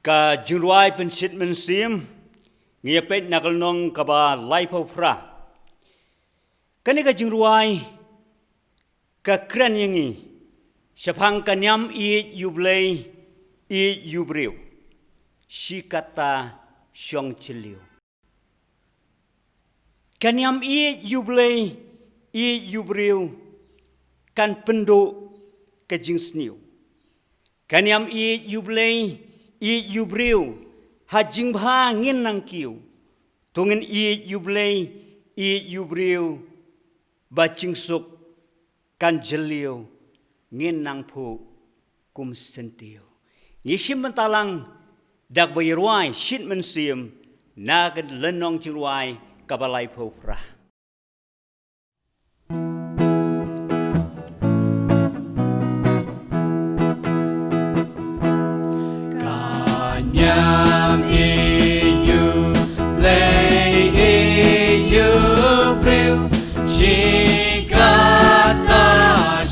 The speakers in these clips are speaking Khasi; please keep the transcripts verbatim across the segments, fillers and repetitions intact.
Ka jingrwai pynshit mynsiem, ngi ïa peit na ka lynnong kaba laiphew phra. Kane ka jingrwai ka kren ïa ngi shaphang ka niam ïeit ïa U Blei, ïeit ïa u briew. Shi katta shong jylliew. Ka niam ïeit ïa U Blei, ïeit ïa u briew, kan pynduh ka jingsniew. Ka niam ïeit ïa U Blei, ïeit ïa u briew, ha jingbha ngin nang kiew. To ngin ïeit ïa U Blei, ïeit ïa u briew, ba jingsuk kan jylliew, ngin nang phuh kum syntiew. Ngi shim bynta lang da kaba ïarwai shit mynsiem na ka lynnong jingrwai kaba laiphew phra. Ka niam ïeit ïa U Blei, ïeit ïa u briew, shi katta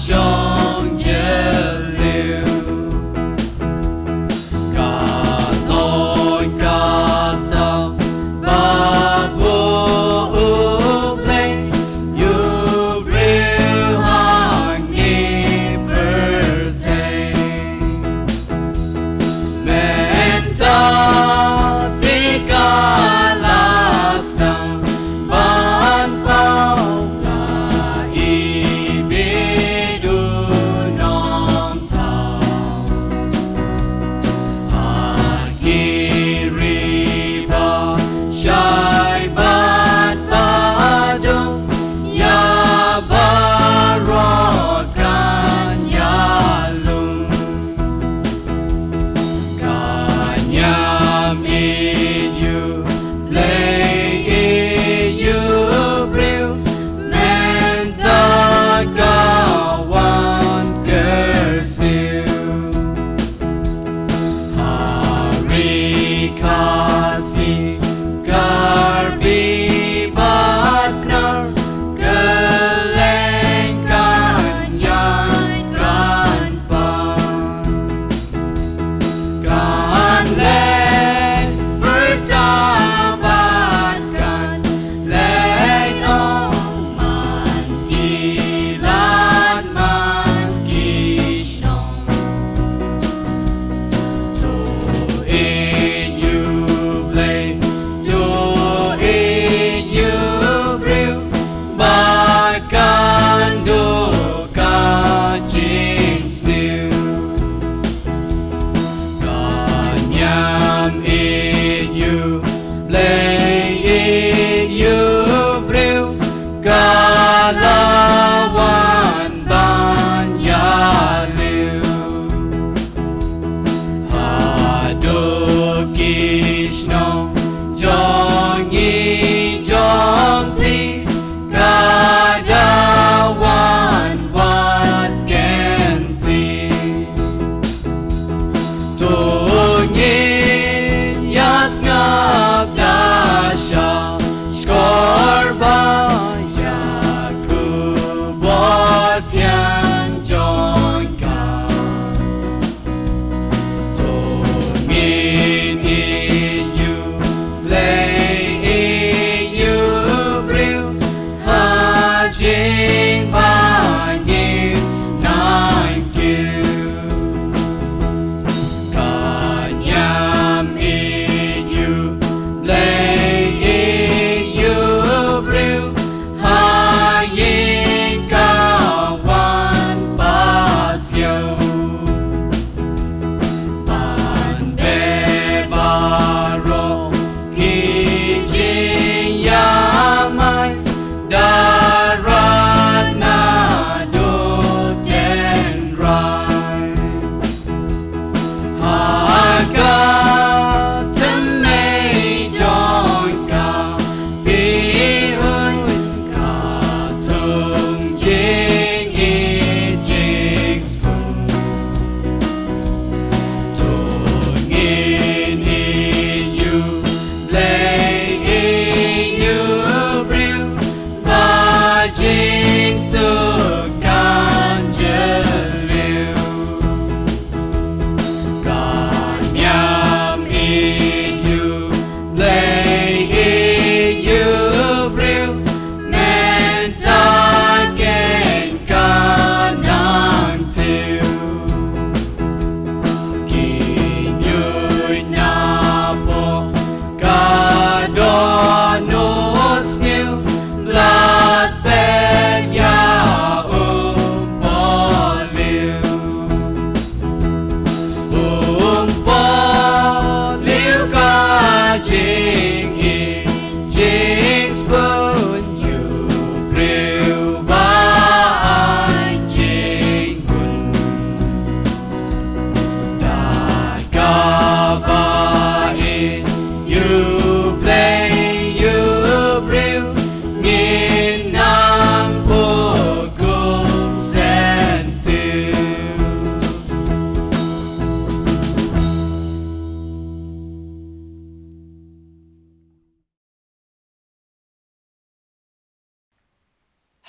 shong jylliew. Ka don ka sap bad buh u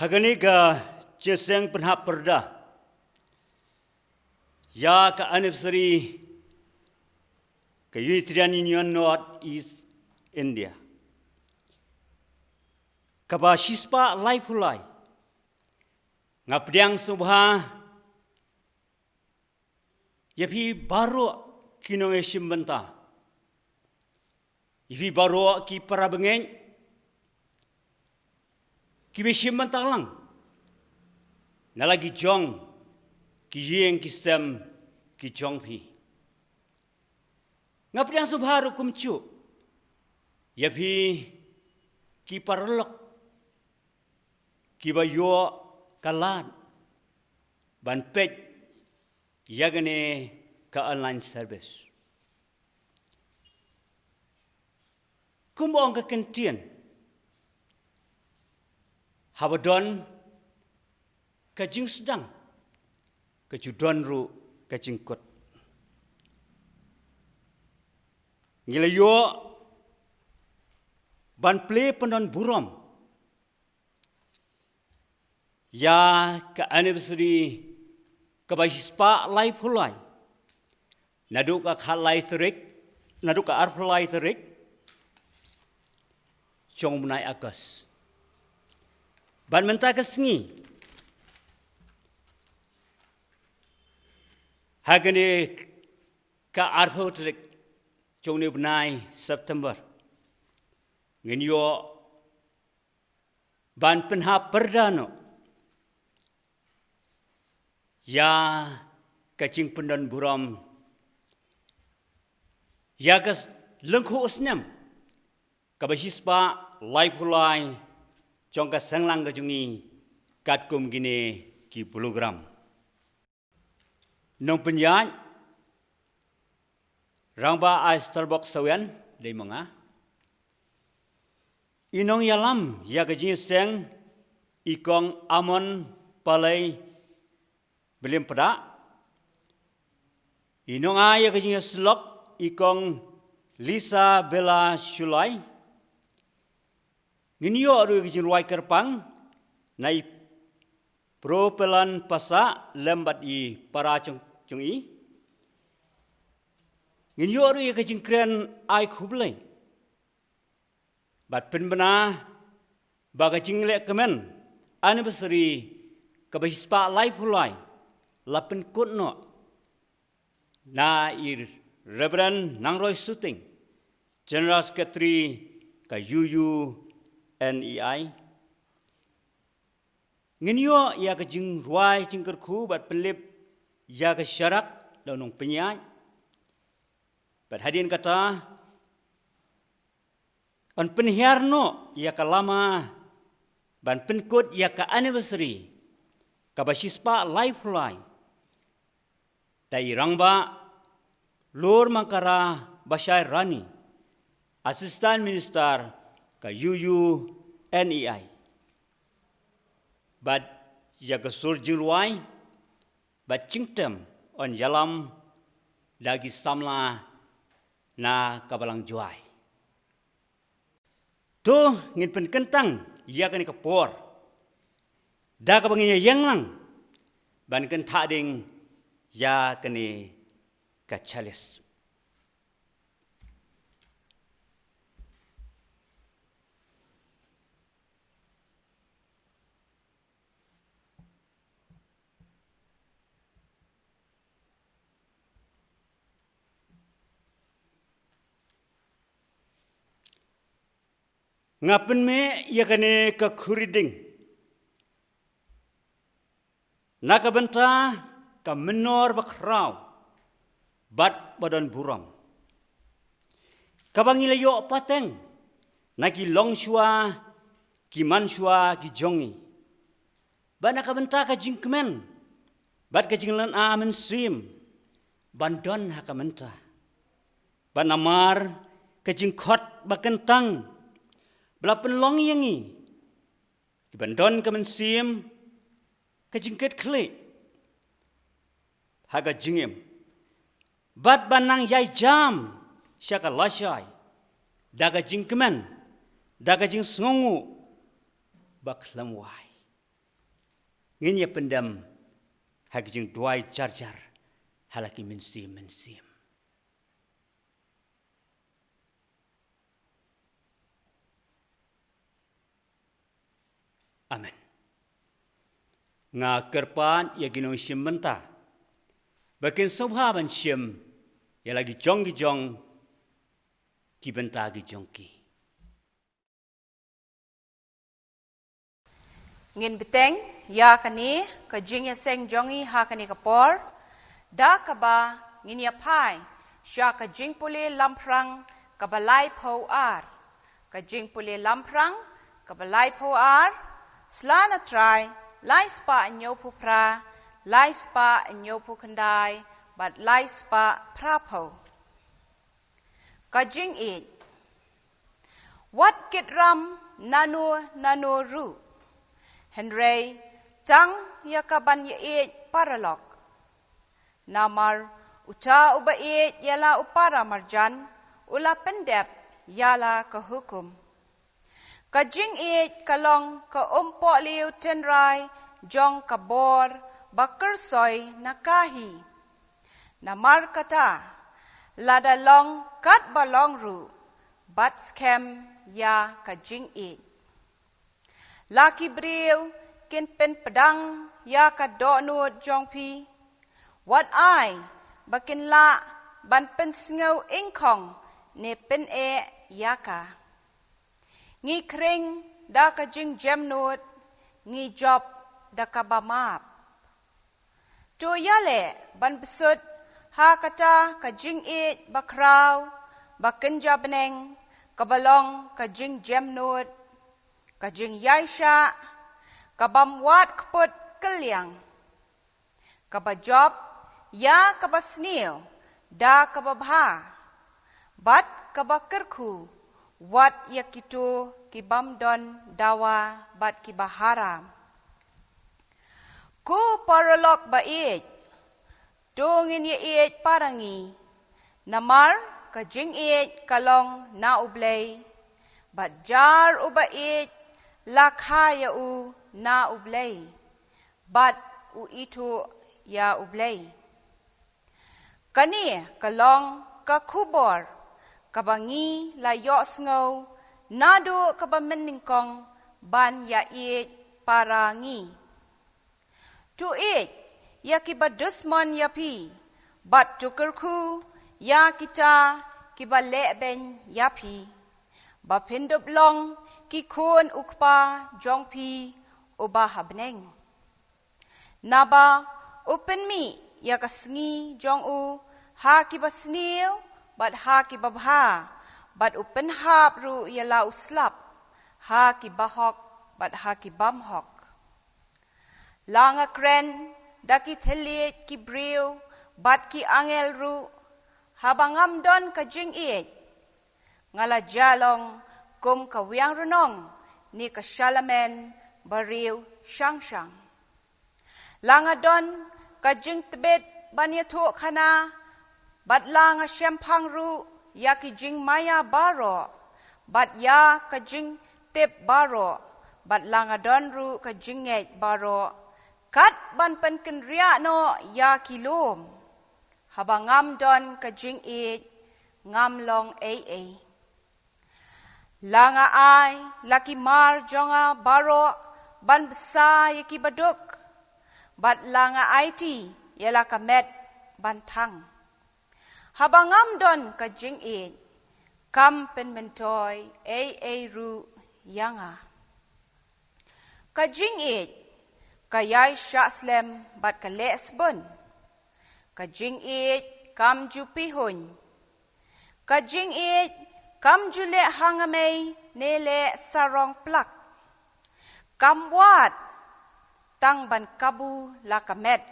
Ha kane ka jingïaseng pynhap pyrda ïa ka anniversary ka Unitarian Union North East India, kaba shispah laiphew lai, nga pdiang sngewbha ïa phi baroh ki nongïashim bynta, ïa phi baroh ki para bangeit kiba shim bynta lang na la ki jong ki ïing ki sem ki jong phi. Nga pdiang sngewbha ruh kumjuh ïa phi ki paralok kiba ïoh ka lad ban peit ïa kane ka online service. Kumba ong ka kyntien, haba don ka jingsdang, ka ju don ruh ka jingkut. Ngi la ïoh ban plie pyndon burom ïa ka anniversary kaba shispah laiphew lai, naduh ka khatlai tarik, naduh ka arphew lai tarik jong u bnai August. Bad mynta ka sngi, ha kane ka arphew tarik jong une u bnai September, ngin ïoh ban pynhap pyrda noh ïa ka jingpyndon burom ïa ka s-, lyngkhuh snem kaba shispah laiphew lai jong ka seng lang ka jong ngi katkum kine ki program. Nongpynïaid, Rangbah Aistalbok Sawian, dei ma nga. I nongïalam ïa ka jingïaseng, i Kong Amon Palei Blim Pda. I nongai ïa ka jingïasyllok, i Kong Lisa Bella Shullai. Ngin ïoh ruh ïa ka jingrwai kyrpang na i Propelan Passah lem bad i para jong, jong i. Ngin ïoh ruh ïa ka jingkren ai khublei bad pynbna ba ka jingleh kmen anniversary kaba shispah laiphew lai la pynkut noh na i Reverend Nangroi Suting, General Secretary ka U U N E I. Ngin ïoh ïa ka jingrwai jingkyrkhu bad pynlip ïa ka sharak da u nongpynïaid. Bad hadien kata, yn pynhiar noh ïa ka lama ban pynkut ïa ka anniversary kaba shispah laiphew lai da i Rangbah Lormangkara Bashaï Rani, Assistant Minister ka U U N E I. Bad ïa ka sur jingrwai bad jingtem yn ïalam da ki samla na ka Balang Jowai. To ngin pynkyntang ïa kane ka por da kaba ngin ïeng lang ban kyntha ding ïa kane ka chalice. Nga pynmih ïa kane ka khuri ding na ka bynta ka mynnor bakhraw bad badonburom kaba ngi la ïoh pateng na ki longshuwa ki manshuwa ki jong ngi. Bad na ka bynta ka jingkmen bad ka jinglehnoh mynsiem ban don ha ka mynta. Bad namar ka jingkhot ba kyntang ba la pynlong ïa ngi ki ban don ka mynsiem ka jingkitkhlieh ha ka jingim bad ban nang ïai jam sha ka lashai da ka jingkmen, da ka jingsngewnguh ba khlem wai. Ngin ïa pyndem ha ki jingduwai jar jar ha la ki mynsiem mynsiem. Amen. Nga kyrpad ïa ki nongshim bynta ba kin sngewbha ban shim ïa la ki jong ki jong ki bynta ki jong ki. Ngin bteng ïa kane ka jingïaseng jong ngi ha kane ka por da kaba ngin ïa phai sha ka Jingpule Lamphrang kaba laiphew ar. Ka Jingpule Lamphrang kaba laiphew ar, sla na Trai lai spah hynñiewphew phra, lai spah hynñiewphew khyndai bad lai spah phraphew. Ka jingïeit. Wat kit ram nano nano ruh, hynrei tang ïa ka ban ïaieit paralok. Namar uta uba ïeit ïa la u para marjan u la pyndep ïa la ka hukum. Ka jingïeit ka long ka umpohliew tynrai jong ka bor ba kyrsoi na ka hi. Namar kata, lada long katba long ruh, bat skhem ïa ka jingïeit. La ki briew kin pynpdang ïa ka dohnud jong phi, wat ai ba kin lah ban pynsngew ingkhong ne pyneh ïa ka. Ngi khring da ka jingjemnud, ngi jop da kaba map. To ïaleh ban bsut ha kata ka jingïeit bakhraw, bakynja bneng, kaba long ka jingjemnud, ka jingïaishah, ka bym wad kput kylliang, kaba jop ïa kaba sniew da kaba bha, bad kaba kyrkhu wat ïa kito ki bym don dawa bad kiba haram. Ko paralok ba ïeit, to ngin ïaieit para ngi. Namar ka jingïeit ka long na U Blei, bad jar uba ïeit la kha ïa u na U Blei, bad u ithuh ïa U Blei. Kane ka long ka khubor kaba ngi la ïohsngew naduh kaba mynnyngkong ban ïaieit para ngi. To ïeit ïa kiba dusmon ïa phi, bad to kyrkhu ïa kita kiba lehbeiñ ïa phi, ba phin dup long ki khun U Kpa jong phi uba ha bneng. Naba u pynmih ïa ka sngi jong u ha kiba sniew bad ha kiba bha, bad u pynhap ruh ïa la u slap ha kiba hok bad ha ki bym hok. La nga kren da ki thylliej ki briew bad ki angel ruh, haba ngam don ka jingïeit, nga la jia long kum ka wiang rnong ne ka shyllamen ba riew shang shang. La nga don ka jingtbit ban ïathuh khana, bad la nga shemphang ruh ïa ki jingmaïa baroh, bad ïa ka jingtip baroh, bad la nga don ruh ka jingngeit baroh, kat ban pynkynriah noh ïa ki lum. Haba ngam don ka jingïeit, ngam long ei ei. La nga ai la ki mar jong nga baroh ban bsa ïa kiba duk, bad la nga aiti ïa la ka met ban thang. Haba ngam don ka jingïeit, kam pynmyntoi ei ei ruh ïa nga. Ka jingïeit ka ïai shah slem bad ka leh sbun. Ka jingïeit kam ju pihuiñ. Ka jingïeit kam ju leh hangamei ne leh sarong plak. Kam wad tang ban kabu la ka met,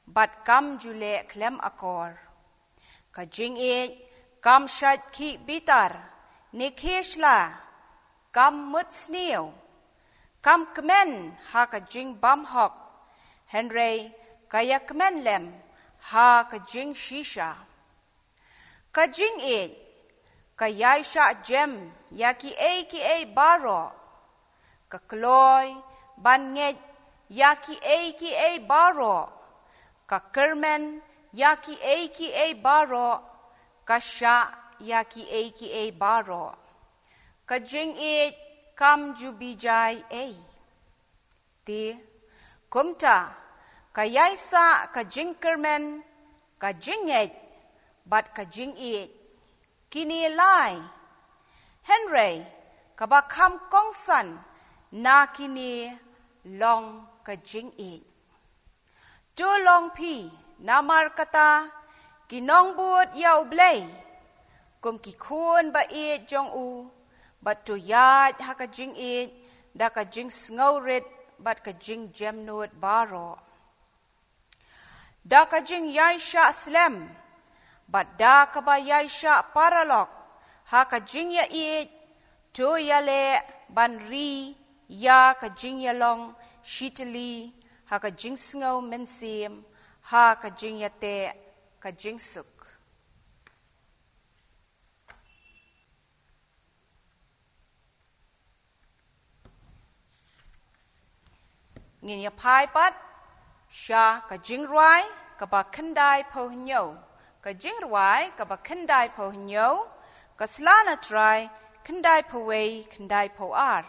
bad kam ju leh khlem akor. Ka jingïeit kam shait khih bitar ne khie shla, kam mut sniew, kam kmen ha ka jingbymhok, hynrei ka ïa kmen lem ha ka jingshisha. Ka jingïeit ka ïai shah jem ïa kiei kiei baroh. Ka kloi ban ngeit ïa kiei kiei baroh, ka kyrmen ïa kiei kiei baroh, ka shah ïa kiei kiei baroh. Ka jingïeit kam ju bijai ei. Te kumta, ka ïaisah ka jingkyrmen, ka jingngeit, bad ka jingïeit, kine lai. Hynrei kaba kham kongsan na kine long ka jingïeit. To long phi, namar kata, ki nongbud ïa U Blei, kum ki khun ba ïeit jong u, bad to ïaid ha ka jingïeit, da ka jingsngewrit, bad ka jingjemnud baroh. Da ka jingïaishah slem, bad da kaba ïaishah paralok, ha ka jingïaieit, to ïaleh ban ri ïa ka jingïalong shitylli, ha ka jingsngew mynsiem, ha ka jingïateh ka jingsuk. Ngin ïa phai pat sha ka jingrwai kaba khyndai phew hynñiew. Ka jingrwai kaba khyndai phew hynñiew, ka sla na Trai khyndai phew wei, khyndai phew ar.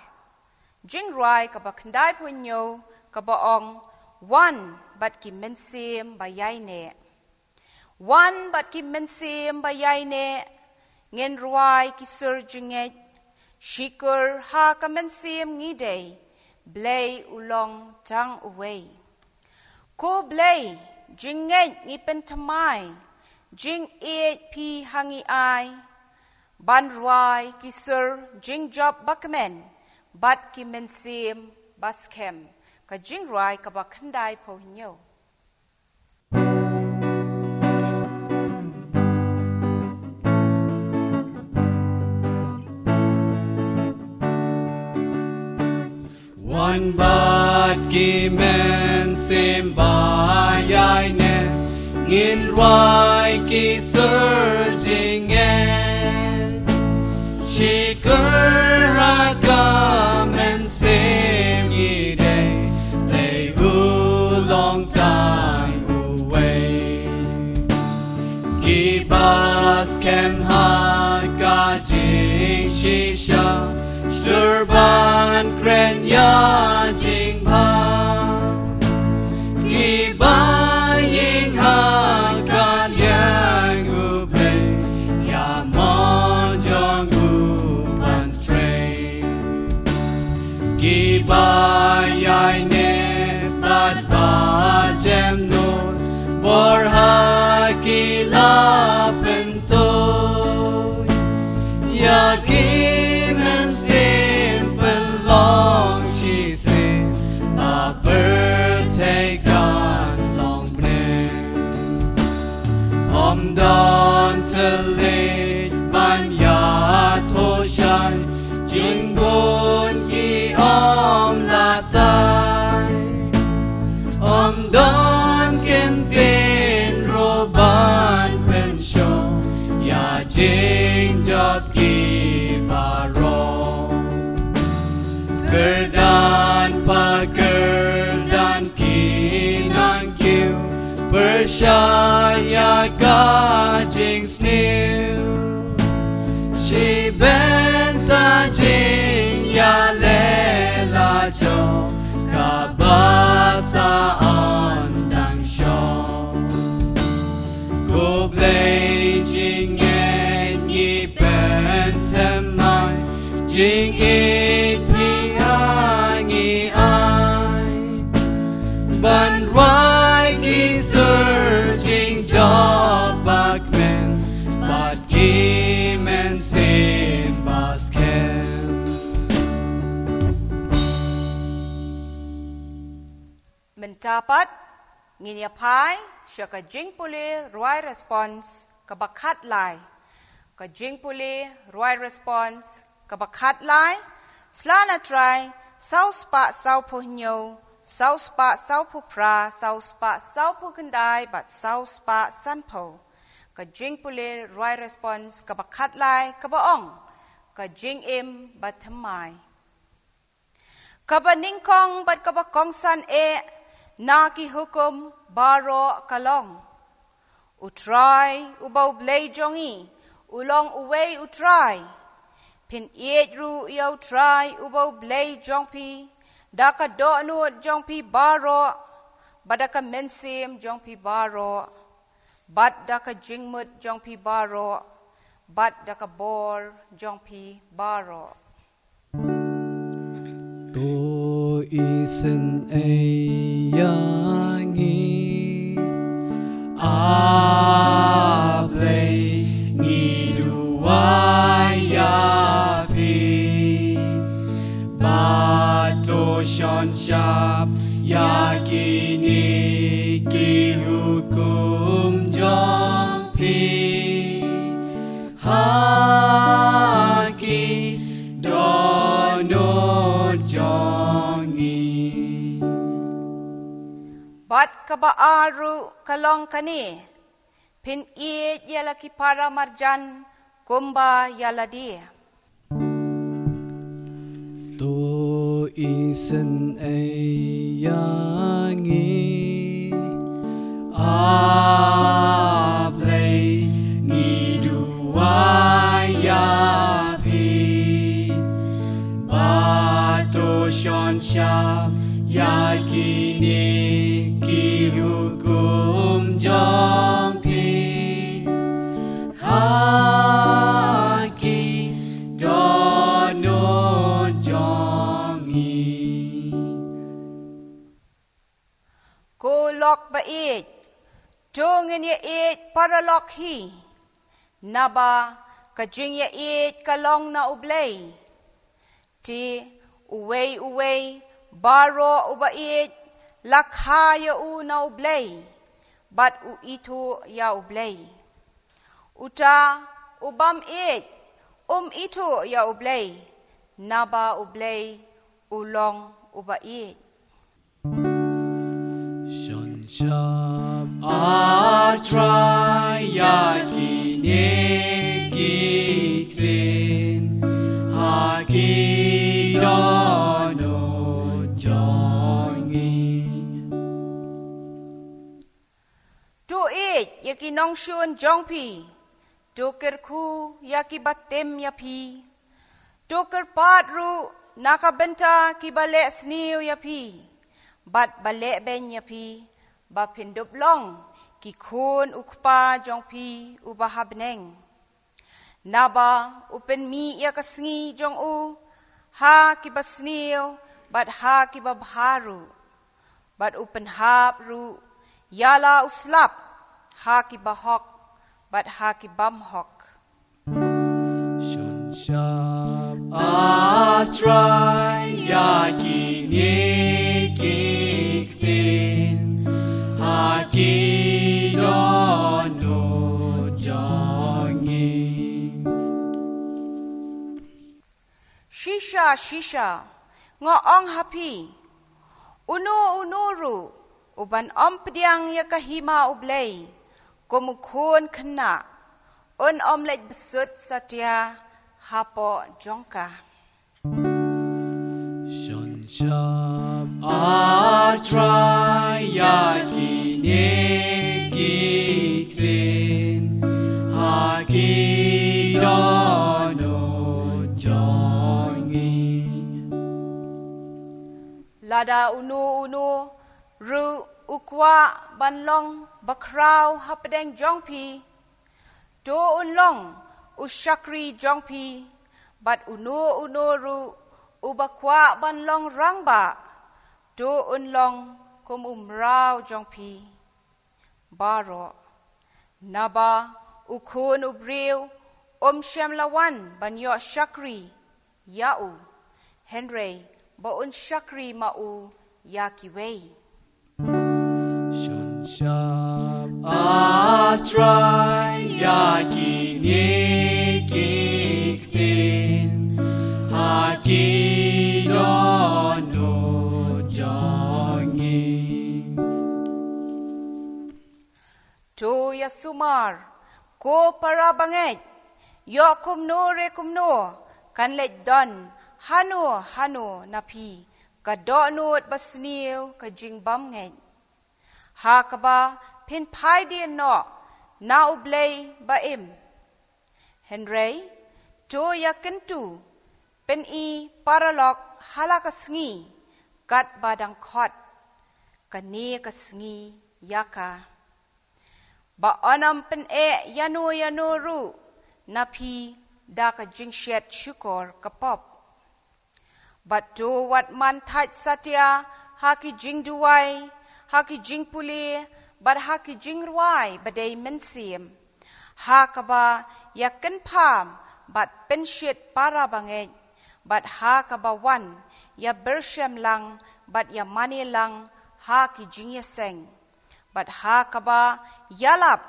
Jingrwai kaba khyndai phew hynñiew, kaba ong, Wan bad ki mynsiem ba ïaineh. Wan bad ki mynsiem ba ïaineh, ngin rwai ki sur jingngeit, shukor ha ka mynsiem ngi dei, Blei u long tang uwei. Ko Blei jingngeit ngi pynthymmai, jingïeit phi ha ngi ai, ban rwai ki sur jingjop ba kmen, bad ki mynsiem ba skhem. Ka jingrwai kaba khyndai phew hynñiew. Wan bad ki mynsiem ba ïaineh, ngin rwai ki sur jingngeit. Shukor ha ka mynsiem ngi dei, Blei u long tang uwei. Kiba skhem ha ka jingshisha, shlur ban kren ïa jingbha. Kiba ïeng ha ka liang U Blei, ïa mon jong u ban trei. Kiba ïaineh bad ba jemnud, bor ha ki la pynthut. Ïa ki mynsiem pynlong shisien, ba pyrthei kan long bneng. Ym don thylliej ban ïathuh shai, jingbun ki ym lah tai. Ym don kyntien ruh ban pynshong, ïa jingjop ki baroh. Kyrdan pa kyrdan ki nang kiew, pyrshah ïa ka jingsniew. Shi bynta jingïaleh la jong, kaba sa ym dang shong. Ko Blei jingngeit ngi pynthymmai, jingïeit phi ha ngi ai. Ban rwai ki sur jingjop ba kmen, bad ki mynsiem ba skhem. Mynta pat, ngin ïa phai sha ka jingpule rwai response kaba khatlai. Ka jingpule rwai response kaba khatlai, sla na Trai, saw spah saw phew hynñiew, saw spah saw phew phra, saw spah saw phew khyndai, bad saw spah san phew. Ka jingpule rwai response kaba khatlai, kaba ong, ka jingim bathymmai. Kaba nyngkong bad kaba kongsan eh na ki hukum baroh ka long: U Trai uba U Blei jong ngi u long uwei U Trai. Phin ïeit ruh ïa U Trai uba U Blei jong phi da ka dohnud jong phi baroh, bad da ka mynsiem jong phi baroh, bad da ka jingmut jong phi baroh, bad da ka bor jong phi baroh. To isynei ïa ngi, A Blei, ngi duwai ïa phi. Bad to shon shap ïa kine ki hukum jong phi ha ki dohnud jong ngi. Bad kaba ar ruh ka long kane: Phin ïeit ïa la ki para marjan kumba ïa lade. To isynei ïa ngi, A Blei, ngi duwai ïa phi. Bad to shon shap ïa kine ki hukum jong phi ha ki dohnud jong ngi. Ko lok ba ïeit, to ngin ïa ïeit paralok hi, naba ka jingïaieit ka long na U Blei. Te uwei uwei baroh uba ïeit la kha ïa u na U Blei, bad u ithuh ïa U Blei. Uta u bym ïeit um ithuh ïa U Blei, naba U Blei u long uba ïeit. Shon shap, A Trai, ïa kine ki ktien ha ki dohnud jong ngi. To ïeit ïa ki nongshun jong phi. To kyrkhu ïa kiba tim ïa phi. To kyrpad ruh na ka bynta kiba leh sniew ïa phi bad ba leh beiñ ïa phi, ba phin dup long ki khun U Kpa jong phi uba ha bneng. Naba u pynmih ïa ka sngi jong u ha kiba sniew bad ha kiba bha ruh, bad u pynhap ruh ïa la u slap ha kiba hok bad ha ki bym hok. Shon shap, A Trai, ïa kine ki ktien ha ki dohnud jong ngi. Shisha, shisha, nga ong ha phi, uno uno ruh uban ym pdiang ïa ka hima U Blei kum u khun khynnah, un ym leit bsut satia hapoh jong ka. Shon shap, A Trai, ïa kine ki ktien ha ki dohnud jong ngi. Lada uno uno ruh u kwah ban long bakhraw hapdeng jong phi, to un long u shakri jong phi, bad uno uno ruh uba kwah ban long rangbah, to un long kum u mraw jong phi baroh. Naba u Khun u briew um shym la wan ban ïoh shakri ïa u, hynrei ba un shakri ma u ïa kiwei. Shon shap, A Trai, ïa kine ki ktien ha ki dohnud jong ngi. To ïa sumar, ko para bangeit, ïoh kumno re kumno kan leit don hano hano na phi, ka dohnud basniew ka jingbymngeit, ha kaba phin phai dien noh na U Blei ba im. Hynrei to ïakyntu, pyni paralok ha la ka sngi, katba dang khot kane ka sngi ïa ka. Ba yn ym pyneh ïano ïano ruh na phi da ka jingshet shukor ka pop. Bad to wat man thait satia ha ki jingduwai, ha ki jingpule, bad ha ki jingrwai ba dei mynsiem, ha kaba ïakynpham bad pynshit para bangeit, bad ha kaba wan ïabyrshemlang bad ïamane lang ha ki jingïaseng, bad ha kaba ïalap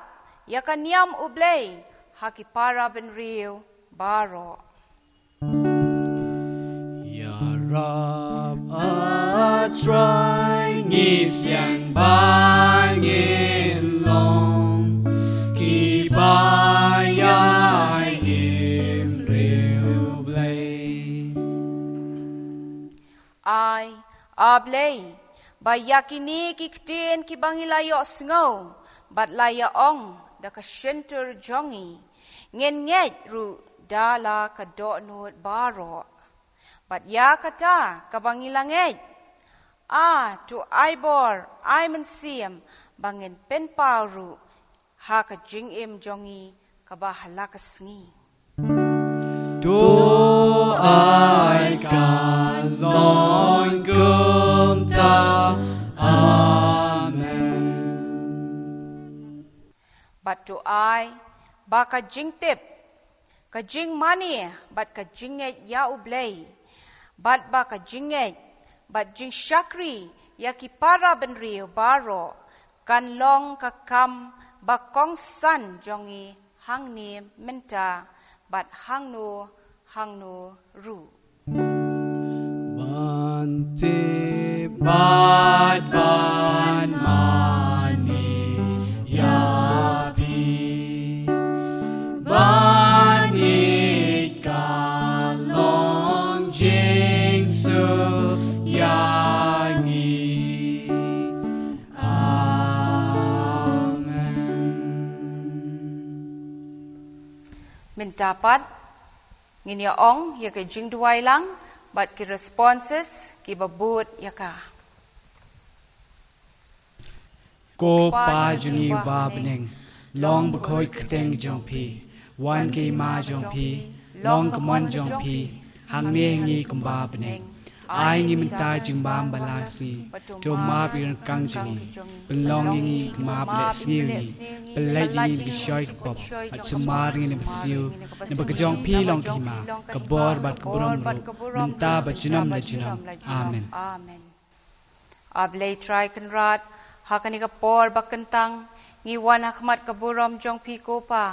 ïa ka niam U Blei ha ki para bynriew baroh. Ïarap, A Trai, ngi sliang ba ngin long kiba ïai im riewblei. Ai, A Blei, ba ïa kine ki ktien kiba ngi la ïohsngew bad la ïa-ong da ka shyntur jong ngi, ngin ngeit ruh da la ka dohnud baroh. Bad ïa kata kaba ngi la ngeit, A, to ai bor, ai mynsiem ba ngin pynpaw ruh ha ka jingim jong ngi kaba ha la ka sngi. To ai ka long kumta. Amen. Bad to ai ba ka jingtip, ka jingmane bad ka jingngeit ïa U Blei, bad ba ka jingngeit bad jingshakri ïa ki para bynriew baroh kan long ka kam ba kongsan jong ngi hangne mynta bad hangno hangno ruh. Ban tip bad ban mane ïa phi, ban ïeit ka long jingsuk ïa ngi. Amen. Mynta pat ngin ïa ong ïa ka jingduwai lang bad ki responses kiba bud ïa ka. Ko Pa jong ngi uba ha bneng, long bakhuid ka kyrteng jong phi, wan ka hima jong phi, long ka mon jong phi, hangne ha ngi kumba ha bneng. Ai ngi mynta ka jingbam ba la sngi, to map ïa ki ryngkang jong ngi, pynlong ïa ngi kum ba la sngi ïa ngi, pynlait ïa ngi na ki shoi ki pop, bad sumar ïa ngi na ka basniew, naba ka jong phi long ka hima, ka bor bad ka burom ruh, mynta bad junom la junom. Amen. A Blei Trai Kynrad, ha kane ka por ba kyntang ngi wan ha khmat ka burom jong phi ko Pa,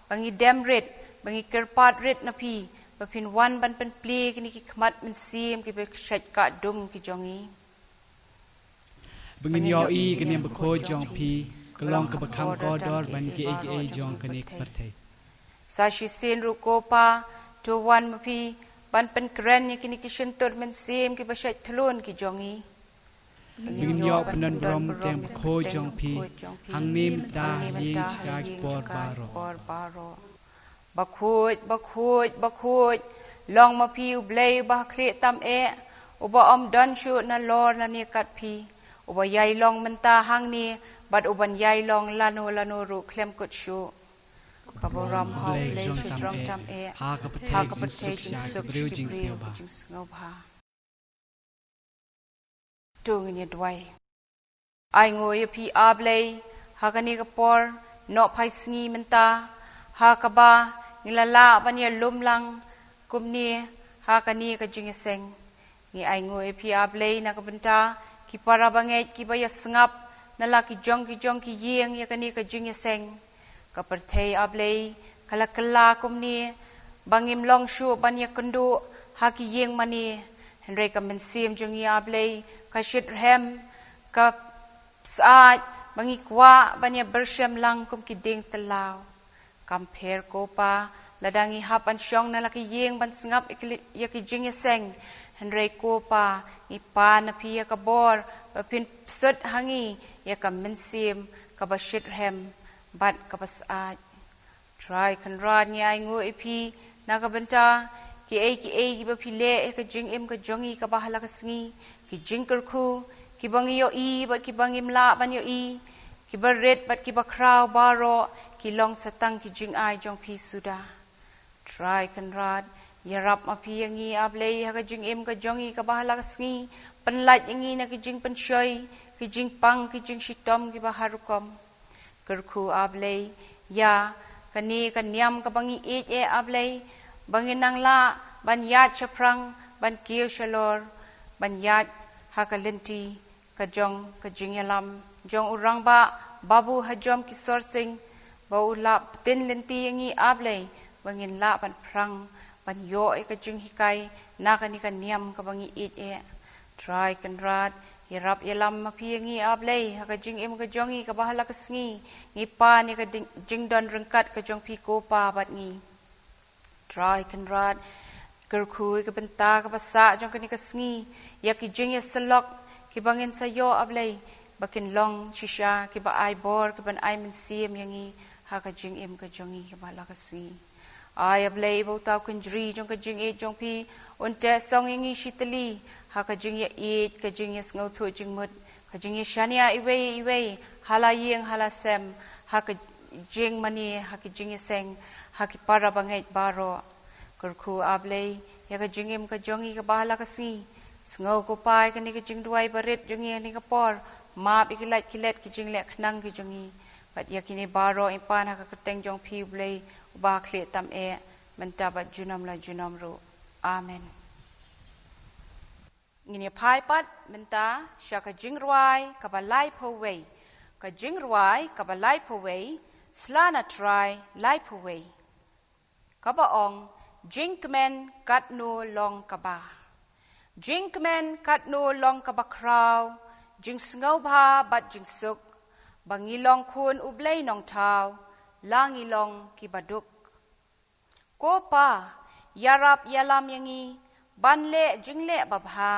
ba ngi dem rit, ba ngi kyrpad rit na phi, ba phin wan ban pynplie kine ki khmat mynsiem kiba shait ka dum ki jong ngi. Ba ngin ïohi ka niam bakhuid jong phi ka long kaba kham kordor ban kiei kiei jong kane ka pyrthei. Sa shisien ruh ko Pa, to wan ma phi ban pynkren ïa kine ki shyntur mynsiem kiba shait thlun ki jong ngi. Ba ngin ïoh pyndon burom ka niam bakhuid jong phi hangne mynta, ha ïing shaka ki por baroh. Bakhuid, bakhuid, bakhuid, long ma phi U Blei uba ha khlieh tam eh, uba ym don shuh nalor nane kat phi, uba ïai long mynta hangne bad uban ïai long lano lano ruh khlem kut shuh. Ka burom ha U Blei sha jrong tam eh, ha ka pyrthei jingsuk sha ki briew jingsngewbha. To ngin ïa duwai. Ai nguh ïa phi A Blei, ha kane ka por nohphai sngi mynta, ha kaba ngi la lah ban ïa lum lang kumne ha kane ka jingïaseng. Ngi ai nguh ïa phi A Blei na ka bynta ki para bangeit kiba ïa sngap na la ki jong ki jong ki ïing ïa kane ka jingïaseng. Ka pyrthei A Blei ka la kylla kumne ba ngim long shuh ban ïa kynduh ha ki ïing mane. Hynrei ka mynsiem jong ngi A Blei ka shit rhem, ka pyrshah ba ngi kwah ban ïa byrshim lang kum ki dieng tyllaw. Kam pher ko Pa, Lada ngi hap ban shong na la ki ïing ban sngap ïa ki, ïa ki jingïaseng, hynrei ko Pa, ngi pan na phi ïa ka bor ba phin pynsuh ha ngi ïa ka mynsiem kaba shitrhem bad kaba syaid. Trai Kynrad, ngi ainguh ïa phi na ka bynta kiei kiei kiba phi leh ïa ka jingim ka jong ngi kaba ha la ka sngi, ki jingkyrkhu kiba ngi ïohi bad kiba ngim lah ban ïohi, kiba rit bad kiba khraw baroh ki long sa tang ki jingai jong phi suda. Trai Kynrad, ïarap ma phi ïa ngi A Blei ha ka jingim ka jong ngi kaba ha la ka sngi, pynlait ïa ngi na ki jingpynshoi, ki jingpang, ki jingshitom kiba har rukom. Kyrkhu A Blei ïa kane ka niam kaba ngi ïeit eh A Blei, ba ngin nang lah ban ïaid shaphrang, ban kiew shalor, ban ïaid ha ka lynti ka jong ka jingïalam jong u Rangbah Babu Hajom Kisor Singh, ba u lah pyntin lynti ïa ngi A Blei, ba ngin lah ban pyrshang ban ïoh ïa ka jinghikai na kane ka niam kaba ngi ïeit eh. Trai Kynrad, ïarap ïalam ma phi ïa ngi A Blei ha ka jingim ka jong ngi kaba ha la ka sngi, ngi pan ïa ka ding-, jingdon ryngkat ka jong phi ko Pa bad ngi. Trai Kynrad, kyrkhu ïa ka bynta kaba sah jong kane ka sngi, ïa ki jingïasyllok kiba ngin sa ïoh A Blei, ba kin long shisha kiba ai bor, kiban ai mynsiem ïa ngi ha ka jingim ka jong ngi kaba ha la ka sngi. Ai A Blei ba uta u kynjri jong ka jingïeit jong phi un teh song ïa ngi shitylli ha ka jingïaieit, ka jingïasngewthuh jingmut, ka jingïashaniah iwei ïa iwei ha la ïing ha la sem, ha ka jingmane, ha ka jingïaseng, ha ki para bangeit baroh. Kyrkhu A Blei ïa ka jingim ka jong ngi kaba ha la ka sngi. Sngew ko Pa ïa kane ka jingduwai barit jong ngi ha kane ka por, map ïa ki lait ki let ki jingleh khnang ki jong ngi. Bad ïa kine baroh ngi pan ha ka kyrteng jong phi U Blei uba khlieh tam eh, mynta bad junom la junom ruh. Amen. Ngin ïa phai pat mynta sha ka jingrwai kaba laiphew wei. Ka jingrwai kaba laiphew wei, Sla na Trai laiphew wei. Kaba ong, Jingkmen katno long kaba. Jingkmen katno long kaba khraw, jingsngewbha bad jingsuk, ba ngi long khun U Blei Nongthaw, la ngi long kiba duk. Ko Pa, ïarap ïalam ïa ngi ban leh jingleh babha,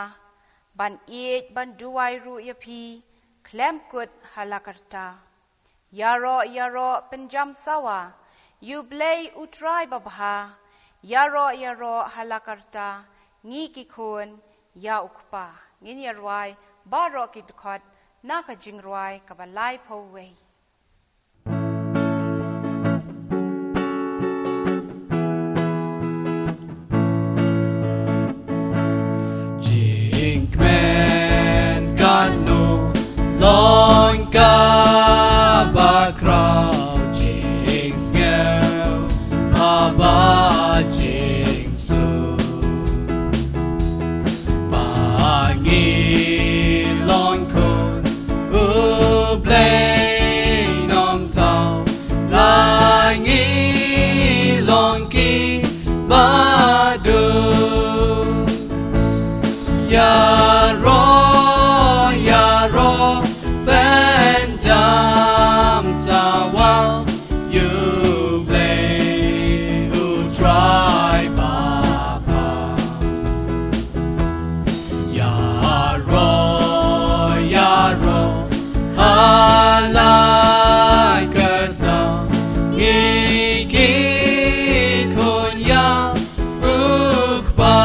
ban ïeit ban duwai ruh ïa phi, khlem kut ha la ka rta. Ïaroh ïaroh pynjam sawa ïa U Blei U Trai babha, ïaroh ïaroh ha la ka rta ngi ki khun ïa U Kpa. Ngin ïa rwai baroh ki dkhot na ka jingrwai kaba laiphew wei. Jingkmen katno long kaba khraw, jingsngewbha bad jingsuk, ba ngi long khun U Blei Nongthaw, la ngi long kiba duk. Ïaroh ïaroh pynjam sawa ïa U Blei U Trai babha. Ïaroh ïaroh ha la ka rta ngi ki khun ïa U Kpa.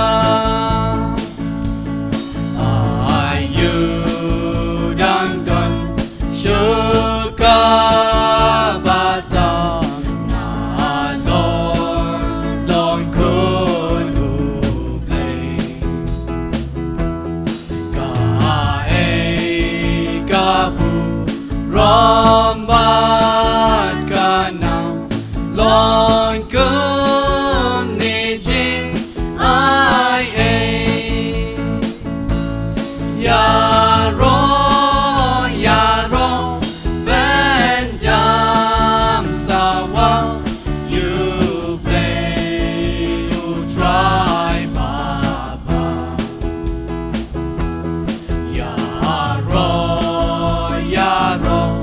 Aïu dang don shuh kaba tang, nalor long khun U Blei. Kaei ka burom bad ka nam long kumne jingaiei. Ïaroh ïaroh pynjam sawa ïa U Blei U Trai babha. Ïaroh ïaroh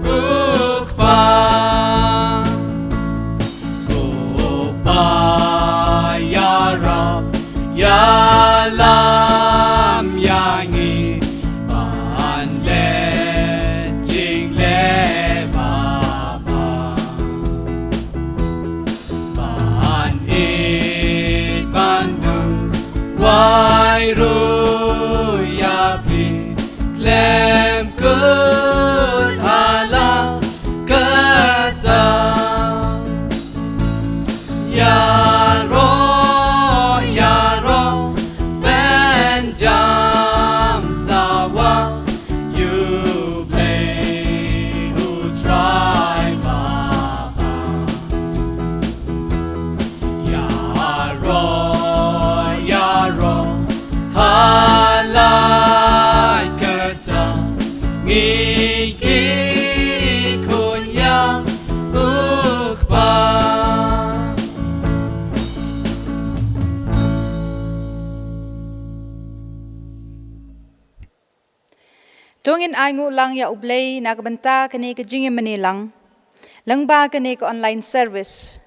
U Kpa, U Kpa, ïarap ïalam ïa ngi ban leh jingleh babha, ban ïeit ban duwai ruh ïa phi, khlem kut ha la katta. Ïaroh, ïaroh ban jam sawa ïa U Blei U Trai Baba. Ïaroh, ïaroh ha la katta, ngi ki khun ïa U Kpa. To ngin ai nguh lang ïa U Blei na ka bynta kane ka jingïamane lang lyngba kane ka online service.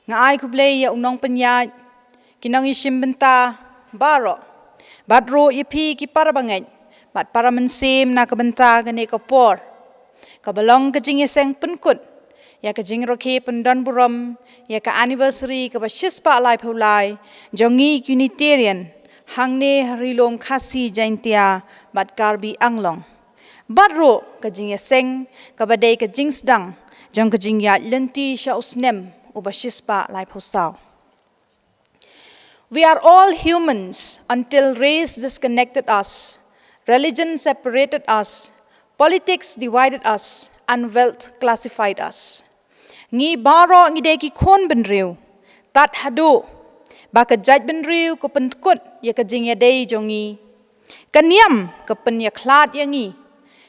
Nga ai khublei ïa u nongpynïaid, ki nongïashim bynta baroh, bad ruh ïa phi ki para bangeit bad para mynsiem na ka bynta kane ka por kaba long ka jingïaseng pynkut ïa ka jingrakhe pyndonburom ïa ka anniversary kaba shispah laiphew lai jong ngi ki Unitarian hangne ha Ri Lum Khasi Jaiñtia bad Karbi Anglong, bad ruh ka jingïaseng kaba dei ka jingsdang jong ka jingïaid lynti sha u snem uba shispah laiphew saw. We are all humans until race disconnected us, religion separated us, politics divided us, and wealth classified us. Ngi baroh ngi dei ki khun bynriew tad haduh ba ka jaitbynriew ka pynkut ïa ka jingïadei jong ngi. Ka niam ka pynïakhlad ïa ngi,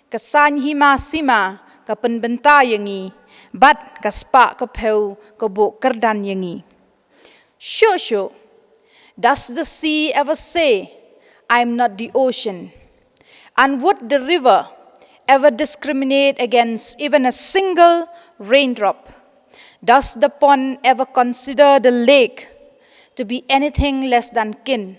ka saiñ hima sima ka pynbynta ïa ngi, bad ka spah ka phew ka buh kyrdan ïa ngi. Shuh shuh, does the sea ever say, "I'm not the ocean"? And would the river ever discriminate against even a single raindrop? Does the pond ever consider the lake to be anything less than kin?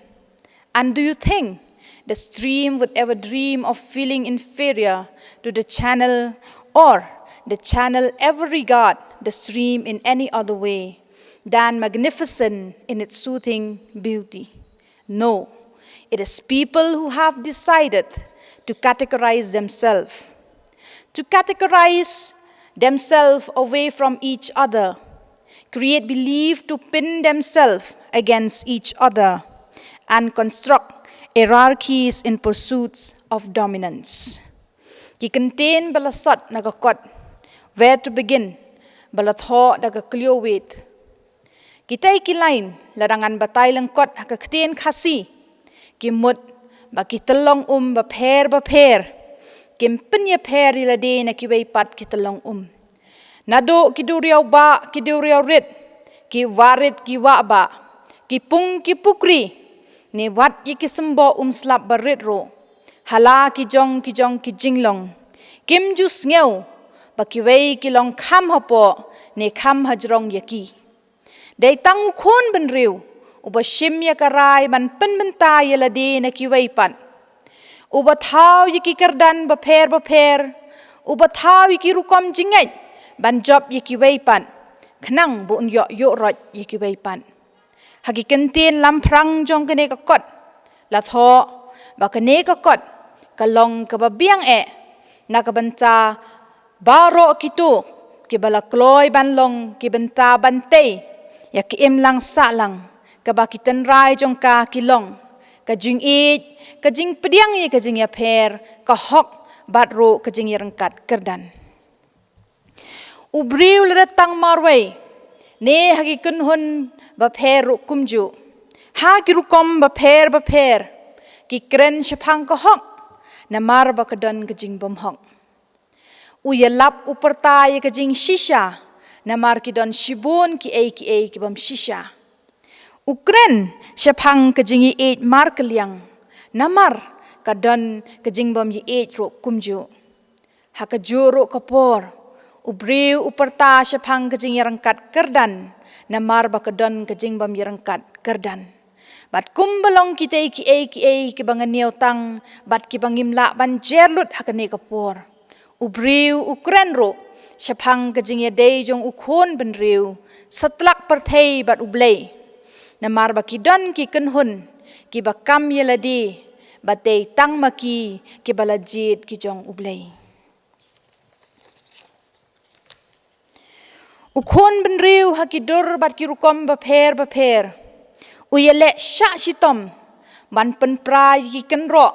And do you think the stream would ever dream of feeling inferior to the channel, or the channel ever regard the stream in any other way than magnificent in its soothing beauty? No, it is people who have decided to categorize themselves, to categorize themselves away from each other, create belief to pin themselves against each other, and construct hierarchies in pursuits of dominance. Ki kyntien ba la sot na ka kot Where to Begin ba la thoh da ka kliewit. Kita ki lain lada ngan batai lyngkot ha ka ktien Khasi, ki mut ba ki tyllong um bapher bapher kim pynïapher ïa lade na kiwei pat ki tyllong um. Naduh ki duriaw bah, ki duriaw rit, ki wah rit, ki wah bah, ki pung, ki pukri, ne wat ïa ki symboh um slap barit ruh, ha la ki jong ki jong ki jinglong, kim ju sngew ba kiwei ki long kham hapoh ne kham hajrong ïa ki. Dei tang u khun bynriew uba shim ïa ka rai ban pynbynta ïa lade na kiwei pat, uba thaw ïa ki kyrdan bapher bapher, uba thaw ïa ki rukom jingngeit ban jop ïa kiwei pat, khnang ba un ïoh ïuh roit ïa kiwei pat. Ha ki kyntien lamphrang jong kane ka kot la thoh ba kane ka kot ka long kaba biang eh na ka bynta baroh kito kiba la kloi ban long ki bynta ban tei ïa ka imlang sahlang kaba ki tynrai jong ka ki long ka jingïeit, ka jingpdiang ïa ka jingïapher, ka hok bad ruh ka jingïaryngkat kyrdan. U briew lada tang marwei ne ha ki kynhun bapher ruh kumjuh, ha ki rukom bapher bapher, ki kren shaphang ka hok namar ba ka don ka jingbymhok. U ïalap u pyrta ïa ka jingshisha namar ki don shibun kiei kiei ki bym shisha. U kren shaphang ka jingïeit markylliang namar ka don ka jingbym ïeit ruh kumjuh. Ha kajuh ruh ka por, u briew u pyrta shaphang ka jingïaryngkat kyrdan, namar ba ka don ka jingbym ïaryngkat kyrdan. Bad kumba long kitei kiei kiei kiba nga ñiewtang, bad kiba ngim lah ban jer lut ha kane ka por, u briew u kren ruh shaphang ka jingïadei jong u khun bynriew satlak pyrthei bad U Blei. Namar ba ki don ki kynhun kiba kam ïa lade, ba dei tang ma ki kiba la jied ki jong U Blei. U khun bynriew ha ki dur bad ki rukom bapher bapher u ïaleh shah shitom ban pynpra ïa ki kynroh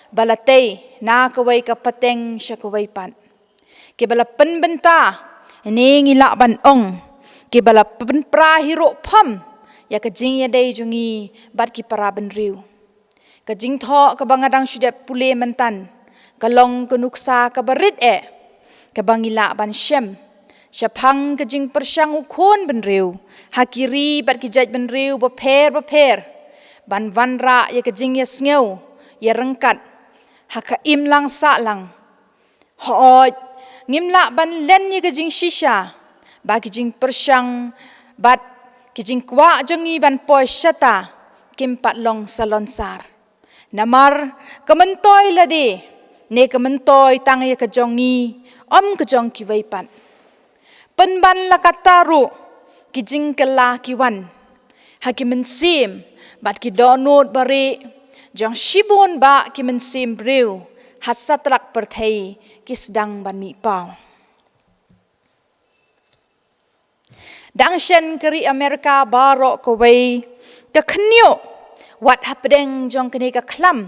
ba la tei na kawei ka pateng sha kawei pat. Kiba la pynbynta, ne ngi lah ban ong, kiba la pynpra hi ruh pham ïa ka jingïadei jong ngi bad ki para bynriew. Ka jingthoh kaba nga dang shu dep pule myntan ka long ka nuksa kaba rit eh, kaba ngi lah ban shem shaphang ka jingpyrshang u khun bynriew ha ki ri bad ki jaitbynriew bapher bapher ban wanrah ïa ka jingïasngew ïaryngkat ha ka imlang sahlang. Hooid, ngim lah ban len ïa ka jingshisha ba ki jingpyrshang bad ki jingkwah jong ngi ban poi shata kim pat long salonsar. Namar ka myntoi lade, ne ka myntoi tang ïa ka jong ngi, ym ka jong kiwei pat. Pynban la katta ruh, ki jingkylla ki wan ha ki mynsiem bad ki dohnud barieh jong shibun bah ki mynsiem briew ha satlak pyrthei ki sdang ban mih paw. Dang shen ka ri Amerika baroh kawei ka khynñiuh wat hapdeng jong kane ka khlam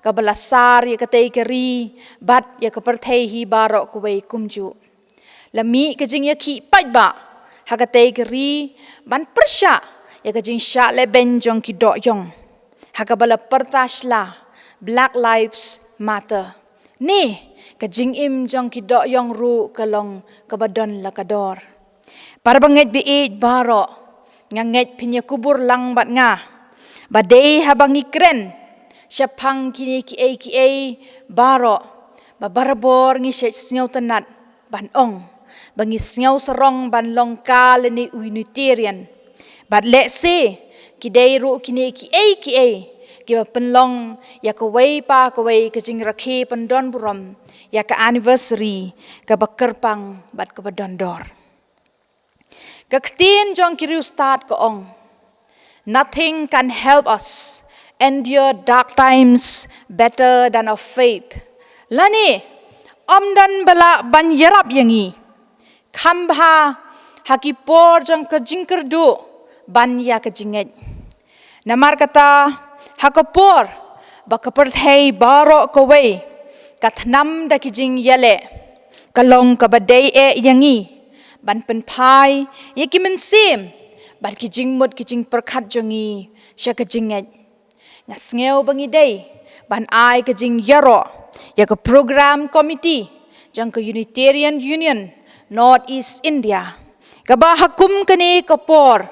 kaba la sar ïa katei ka ri bad ïa ka pyrthei hi baroh kawei kumjuh. La mih ka jingïakhih paidbah ha katei ka ri ban pyrshah ïa ka jingshah lehbeiñ jong ki dohïong ha kaba la pyrta shla Black Lives Matter. Ne ka jingim jong ki dohïong ruh ka long kaba don la ka dor. Para bangeit baieit baroh, nga ngeit phin ïa kubur lang bad nga ba dei haba ngi kren shaphang kine kiei kiei baroh ba barabor ngi shait sngewtynnat ban ong ba ngi sngew sarong ban long ka lane u Unitarian. Bad lehse ki dei ruh kine kiei kiei kiba pynlong ïa kawei pa kawei ka jingrakhe pyndonburom ïa ka anniversary kaba kyrpang bad kaba dondor. Ka ktien jong ki riewstad ka ong, "Nothing can help us endure dark times better than our faith." Lane, ym don ba lah ban ïarap ïa ngi kham bha ha ki por jong ka jingkyrduh ban ïa ka jingngeit. Namar kata, ha ka por ba ka pyrthei baroh kawei ka thnam da ki jingïaleh, ka long kaba dei eh ïa ngi ban pynphai ïa ki mynsiem bad ki jingmut ki jingpyrkhat jong ngi sha ka jingngeit. Nga sngew ba ngi dei ban ai ka jingïaroh ïa ka program committee jong ka Unitarian Union North East India, kaba ha kum kane ka por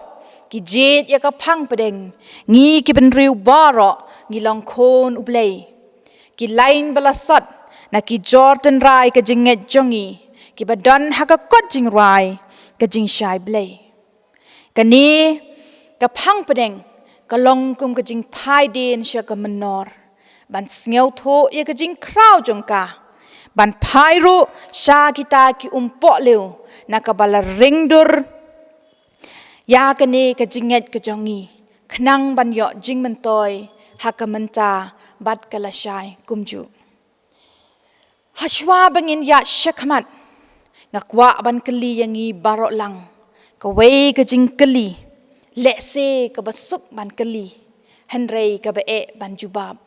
ki jied ïa ka phang pdeng, ngi ki bynriew baroh ngi long khun U Blei. Ki lain ba la sot na ki jor tynrai ka jingngeit jong ngi kiba don ha ka kot jingrwai ka jingshai Blei. Kane ka phang pdeng ka long kum ka jingphai dien sha ka mynnor ban sngewthuh ïa ka jingkhraw jong ka, ban phai ruh sha kita ki umpohliew na kaba la ring dur ïa kane ka jingngeit ka jong ngi, khnang ban ïoh jingmyntoi ha ka mynta bad ka lashai kumjuh. Hashwa ba ngin ïaid shakhmat, nga kwah ban kylli ïa ngi baroh lang kawei ka jingkylli, lehse kaba suk ban kylli, hynrei kaba eh ban jubab.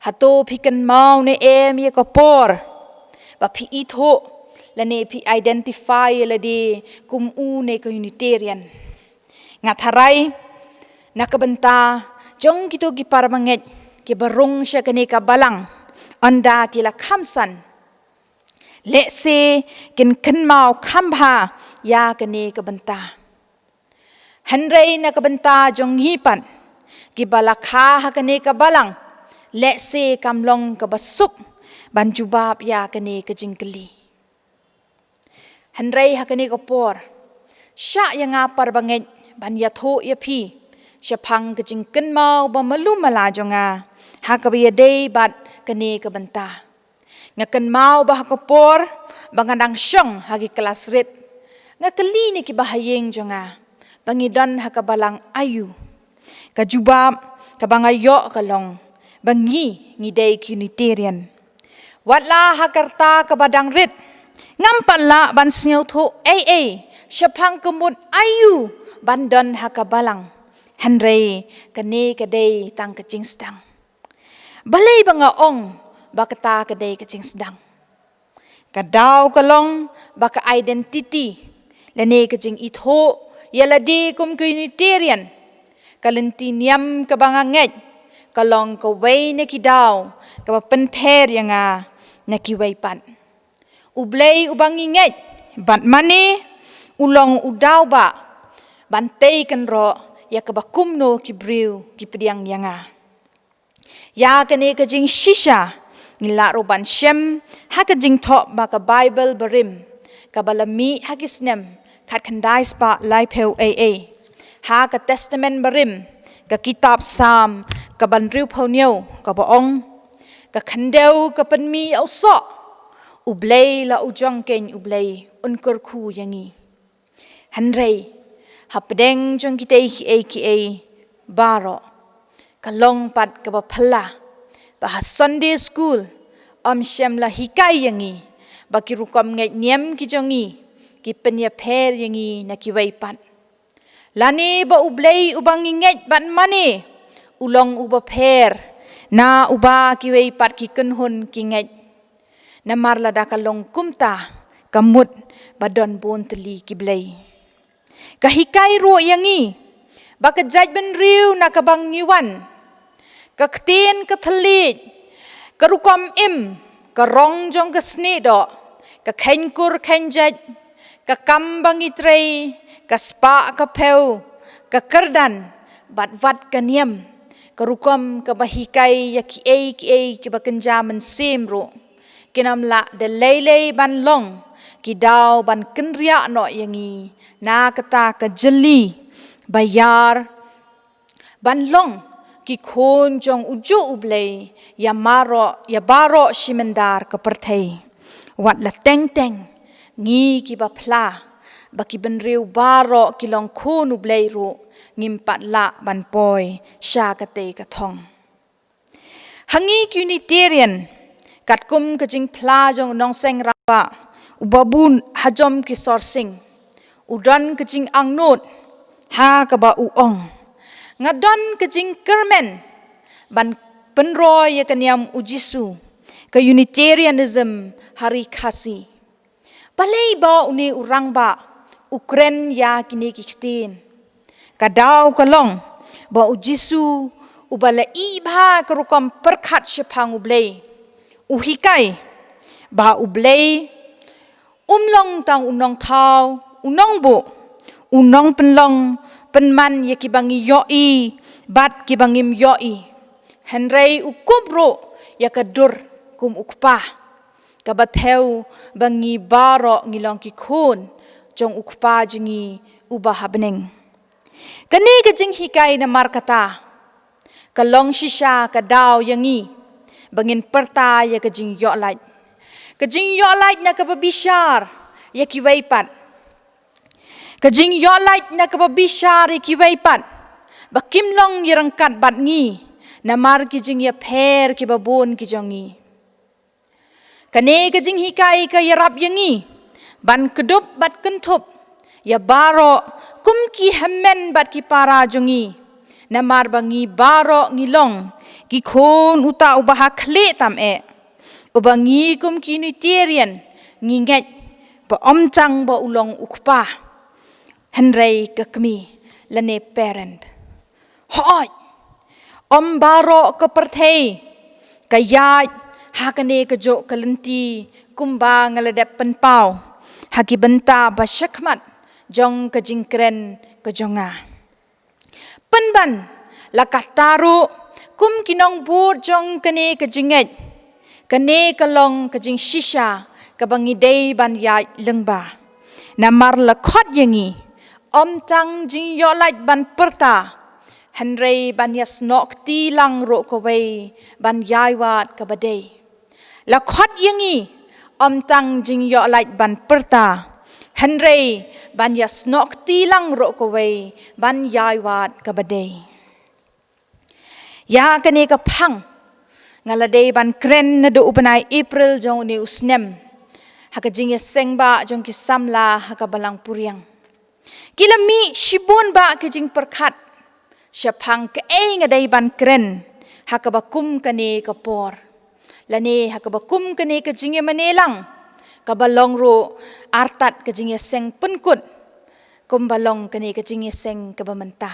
Hato phi kynmaw ne em ïa ka por ba phi ithuh lane phi identify ïa lade kum une ka Unitarian? Nga tharai na ka bynta jong kito ki para bangeit kiba rung sha kane ka balang, ynda ki la kham san, lehse kin kynmaw kham bha ïa kane ka bynta. Hynrei na ka bynta jong ngi pat kiba la kha ha kane ka balang, lehse kam long kaba suk ban jubab ïa kane ka jingkylli. Hynrei ha kane ka por, shah ïa nga para bangeit ban ïathuh ïa phi shaphang ka jingkynmaw ba malu mala jong nga ha kaba ïadei bad kane ka bynta. Nga kynmaw ba ha ka por ba nga dang shong ha ki klas rit, nga kylli na ki bahaïing jong nga ba ngi don ha ka balang aïu. Ka jubab kaba nga ïoh ka long ba ngi, ngi dei ki Unitarian. Wat la ha ka rta kaba dang rit, ngam pat lah ban sngewthuh ei ei shaphang ka mut aïu ban don ha ka balang. Hynrei kane ka dei tang ka jingsdang. Balei ba nga ong ba kata ka dei ka jingsdang? Ka daw ka long ba ka identity, lane ka jingithuh ïa lade kum ka Unitarian, ka lynti niam kaba nga ngeit, ka long kawei na ki daw kaba pynpher ïa nga na kiwei pat. U Blei uba ngi ngeit bad mane, u long u daw ba ban tei kynroh ïa kaba kumno ki briew ki pdiang ïa nga. Ïa kane ka jingshisha ngi lah ruh ban shem ha ka jingthoh ba ka Baibl barim kaba la mih ha ki snem khatkhyndai spah laiphew ei ei. Ha ka Testament barim, ka kitab Salm kaba hynriewphew hynñiew kaba ong, ka khyndew ka pynmih ïa u soh, U Blei la u jong keiñ U Blei un kyrkhu ïa ngi. Hynrei hapdeng jong kitei kiei kiei baroh, ka long pat kaba phylla ba ha Sunday School ym shym la hikai ïa ngi ba ki rukom ngeit niam ki jong ngi ki pynïapher ïa ngi na kiwei pat, lane ba U Blei uba ngi ngeit bad mane u long uba pher na uba kiwei pat ki kynhun ki ngeit. Namar lada ka long kumta, ka mut ba don bun tylli ki blei. Ka hikai ruh ïa ngi ba ka jaitbynriew na kaba ngi wan, ka ktien ka thylliej, ka rukom im, ka rong jong ka snieh doh, ka kheiñ kur kheiñ jait, ka kam ba ngi trei, ka spah ka phew, ka kyrdan, bad wat ka niam, ka rukom kaba hikai ïa kiei kiei kiba kynja mynsiem ruh, kin ym lah da lei lei ban long ki daw ban kynriah noh ïa ngi na kata ka jylli ba ïar ban long ki khun jong ujuh U Blei ïa baroh, ïa baroh shi myndar ka pyrthei. Wat la teng teng ngi kiba phla ba ki bynriew baroh ki long khun U Blei ruh, ngim pat lah ban poi sha katei ka thong. Ha ngi ki Unitarian, katkum ka jingphla jong u nongseng rangbah uba bun hajrong ki sorsing, u don ka jingangnud ha kaba u ong, nga don ka jingkyrmen ban pynroi ïa ka niam U Jisu, ka Unitarianism ha ri Khasi. Balei ba une u rangbah u kren ïa kine ki ktien? Ka daw ka long ba U Jisu uba la ïehnoh ka rukom pyrkhat shaphang U Blei, u hikai ba U Blei um long tang u nongthaw, u nongbuh, u nongpynlong pynman ïa kiba ngi ïohi bad kiba ngim ïohi. Hynrei u kup ruh ïa ka dur kum u Kpa, kaba thew ba ngi baroh ngi long ki khun jong u Kpa jong ngi uba ha bneng. Kane ka jinghikai namar kata ka long shisha ka daw ïa ngi ba ngin pyrta ïa ka jingïohlait. Ka jingïohlait na kaba bishar ïa kiwei pat. Ka jingïohlait na kaba bishar ïa kiwei pat ba kim long ïaryngkat bad ngi namar ki jingïapher kiba bun ki jong ngi. Kane ka jinghikai ka ïarap ïa ngi ban kdup bad kynthup ïa baroh kum ki hynmen bad ki para jong ngi, namar ba ngi baroh ngi long ki khun uta uba ha khlieh tam eh, uba ngi kum ki Unitarian ngi ngeit ba ym tang ba u long u kpa, hynrei ka kmie lane parent. Hooid, ym baroh ka pyrthei ka ïaid ha kane kajuh ka lynti kumba nga la dep pynpaw ha ki bynta ba shakhmat jong ka jingkren ka jong nga. Pynban la katta ruh, kum ki nongbud jong kane ka jingngeit, Kane ka long ka jingshisha kaba ngi dei ban ïaid lyngba. Namar la khot ïa ngi, ym tang jingïohlait ban pyrta, hynrei ban ïasnoh kti lang ruh kawei ban ïai wad kaba dei. La khot ïa ngi, ym tang jingïohlait ban pyrta, hynrei ban ïasnoh kti lang ruh kawei ban ïai wad kaba dei. Ïa kane ka phang nga la dei ban kren naduh u bnai April jong une u snem ha ka jingïaseng ba jong ki samla ha ka balang puriang. Ki la mih shibun ba ki jingpyrkhat shaphang kaei nga dei ban kren ha kaba kum kane ka por, lane ha kaba kum kane ka jingïamane lang kaba long ruh artat ka jingïaseng pynkut kumba long kane ka jingïaseng kaba mynta.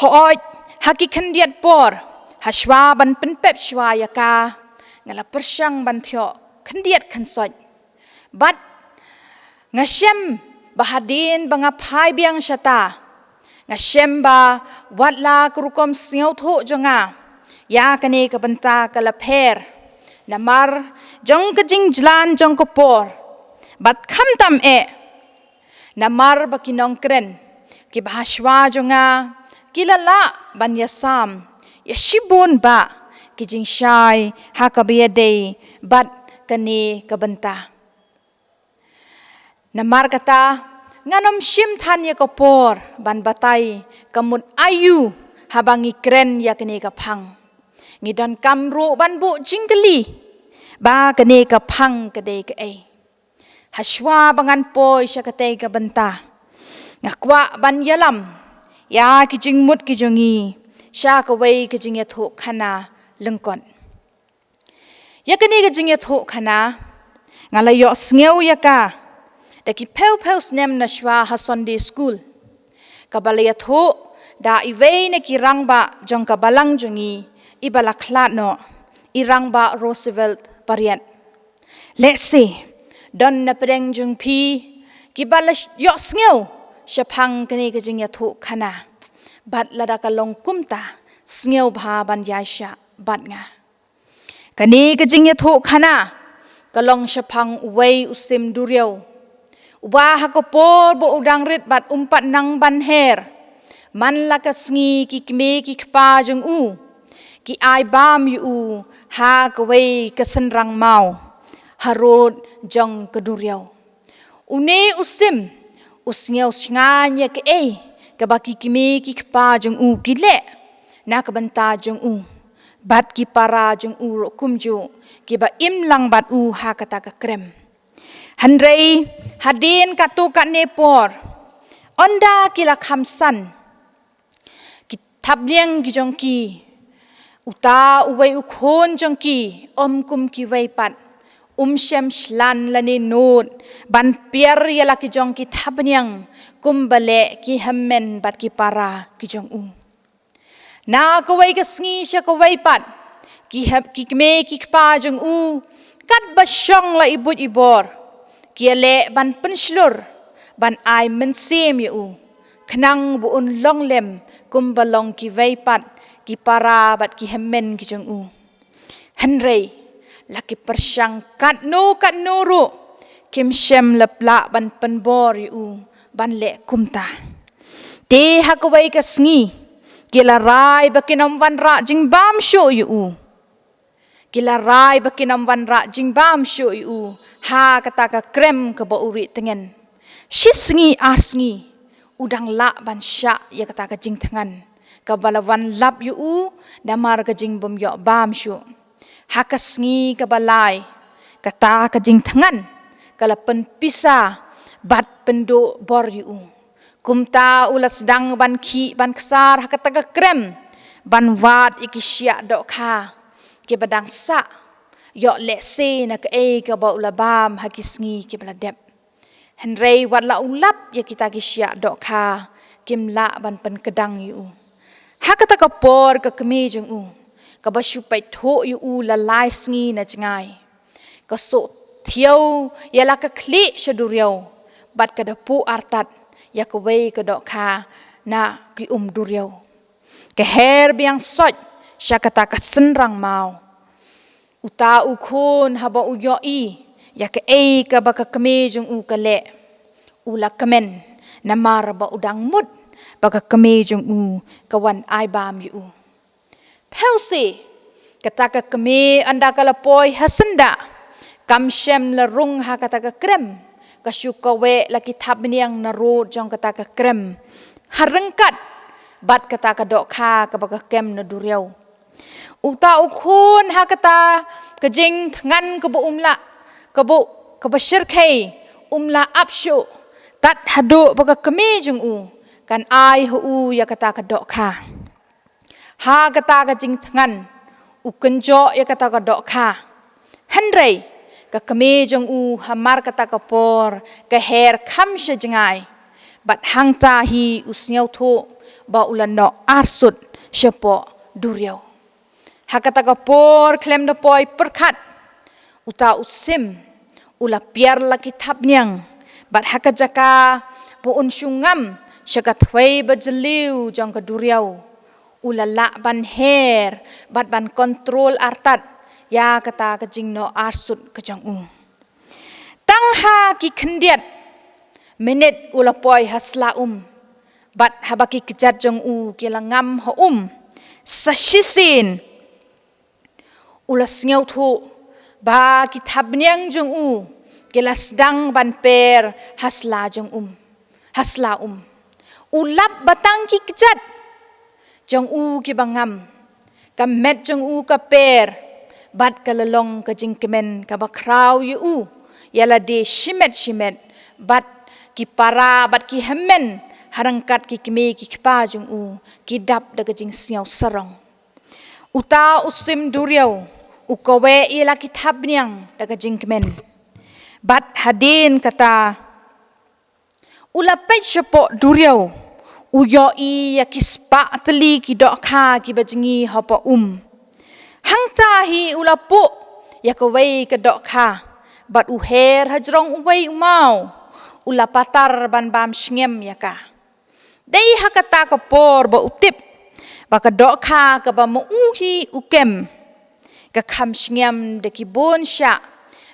Hooid, ha ki khyndiat por, ha shuwa ban pynpep shuwa ïa ka, nga la pyrshang ban thiah khyndiat khynsoit. Bad nga shem ba hadien ba nga phai biang shata, nga shem ba wat la ka rukom sngewthuh jong nga ïa kane ka bynta ka la pher namar jong ka jingjlan jong ka por. Bad khamtam eh, namar ba ki nongkren kiba ha shuwa jong nga ki la lah ban ïasam ïa shibun ba ki jingshai ha kaba ïadei bad kane ka bynta. Namar kata, ngan ym shim than ïa ka por ban batai ka mut aïu haba ngi kren ïa kane ka phang. Ngi donkam ruh ban buh jingkylli ba kane ka phang ka dei kaei. Ha shuwa ba ngan poi sha katei ka bynta, nga kwah ban ïalam ïa ki jingmut ki jong ngi sha kawei ka jingïathuhkhana lyngkot. Ïa kane ka jingïathuhkhana nga la ïohsngew ïa ka da ki phew phew snem na shuwa ha Sunday School, kaba la ïathuh da iwei na ki rangbah jong ka balang jong ngi, iba la khlad noh, i Rangbah Roosevelt Pariat. Lehse don na pdeng jong phi kiba la ïohsngew shaphang kane ka jingïathuhkhana, bad lada ka long kumta, sngewbha ban ïaishah bad nga. Kane ka jingïathuhkhana ka long shaphang uwei u sim duriaw, uba ha ka por ba u dang rit bad um pat nang ban her, man la ka sngi ki kmie ki kpa jong u ki ai bam ïa u ha kawei ka synrang maw harud jong ka duriaw. Une u sim u sngew shngaiñ ïa kaei kaba ki kmie ki kpa jong u ki leh na ka bynta jong u, bad ki para jong u ruh kumjuh kiba im lang bad u ha kata ka krem. Hynrei hadien katto katne por, ynda ki la kham san, ki thapniang ki jong ki, uta uwei u khun jong ki, ym kum kiwei pat, um shem shlan lane nud ban pyrshah ïa la ki jong ki thapniang kumba leh ki hynmen bad ki para ki jong u. Na kawei ka sngi sha kawei pat, ki hep, ki kmie ki kpa jong u, katba shong la i buit i bor, ki ïaleh ban pynshlur, ban ai mynsiem ïa u, khnang ba un long lem kumba long kiwei pat ki para bad ki hynmen ki jong u. Hynrei la ki pyrshang katno katno ruh, kim shym la lah ban pynbor ïa u ban leh kumta. Te ha kawei ka sngi, ki la rai ba kin ym wanrah jingbam shuh ïa u. Ki la rai ba kin ym wanrah jingbam shuh ïa u ha kata ka krem kaba u rieh tngen. Shi sngi ar sngi u dang lah ban shah ïa kata ka jingthngan kaba la wan lap ïa u namar ka jingbym ïoh bam shuh. Ha ka sngi kaba lai, kata ka jingthngan ka la pynpisa bad pynduh bor ïa u. Kumta u la sdang ban khih ban ksar ha kata ka krem, ban wad ïa ki shiah dohkha kiba dang sah, ïoh lehse na kaei kaba u la bam ha ki sngi kiba la dep. Hynrei wat la u lap ïa kita ki shiah dohkha, kim lah ban pynkdang ïa u. Ha kata ka por ka kmie jong u, kaba shu peit thuh ïa u la lai sngi na jngai, ka shu thiaw ïa la ka khlieh sha duriaw bad ka da puh artat ïa kawei ka dohkha na ki um duriaw. Ka her biang soit sha kata ka synrang maw. Uta u khun haba u ïohi ïa kaei kaba ka kmie jong u ka leh, u la kmen, namar ba u dang mut ba ka kmie jong u ka wan ai bam ïa u. Phi ïohi, kata ka kmie ynda ka la poi ha syndah, kam shym la rung ha kata ka krem, ka shu kaweh la ki thapniang narud jong kata ka krem, ha ryngkat bad kata ka dohkha kaba ka kem na duriaw. Uta u khun ha kata ka jingthngan kaba um lah, kaba, kaba shyrkhei, um lah ap shuh, tad haduh ba ka kmie jong u kan ai ha u ïa kata ka dohkha. Ha kata ka jingthngan, u kynjoh ïa kata ka dohkha. Hynrei ka kmie jong u hamar kata ka por ka her kham sha jngai, bad hangta hi u sngewthuh ba u la noh arsut shapoh duriaw. Ha kata ka por khlem da poi pyrkhat, uta u sim u la piar la ki thapniang, bad ha ka jaka ba un shu ngam sha ka thwei ba jylliew jong ka duriaw, u la lah ban her bad ban kontrol artat ïa kata ka jingnoh arsut ka jong u. Tang ha ki khyndiat minit u la poi ha sla um, bad haba ki kjat jong u ki la ngam ha um, sa shisien u la sngewthuh ba ki thapniang jong u ki la sdang ban per ha sla jong um, ha sla um. U lap ba tang ki kjat jong u kiba ngam, ka met jong u ka per, bad ka la long ka jingkmen kaba khraw ïa u ïa lade shimet shimet, bad ki para bad ki hynmen ha ryngkat ki kmie ki kpa jong u ki dap da ka jingsngew sarong. Uta u sim duriaw u kaweh ïa la ki thapniang da ka jingkmen. Bad hadien kata, u la peit shapoh duriaw, u ïohi ïa ki spah tylli ki dohkha kiba jngi hapoh um. Hangta hi u la puh ïa kawei ka dohkha, bad u her hajrong uwei u maw, u la patar ban bam shngem ïa ka. Dei ha kata ka por ba u tip ba ka dohkha kaba ma u hi u kem, ka kham shngem da ki bun shah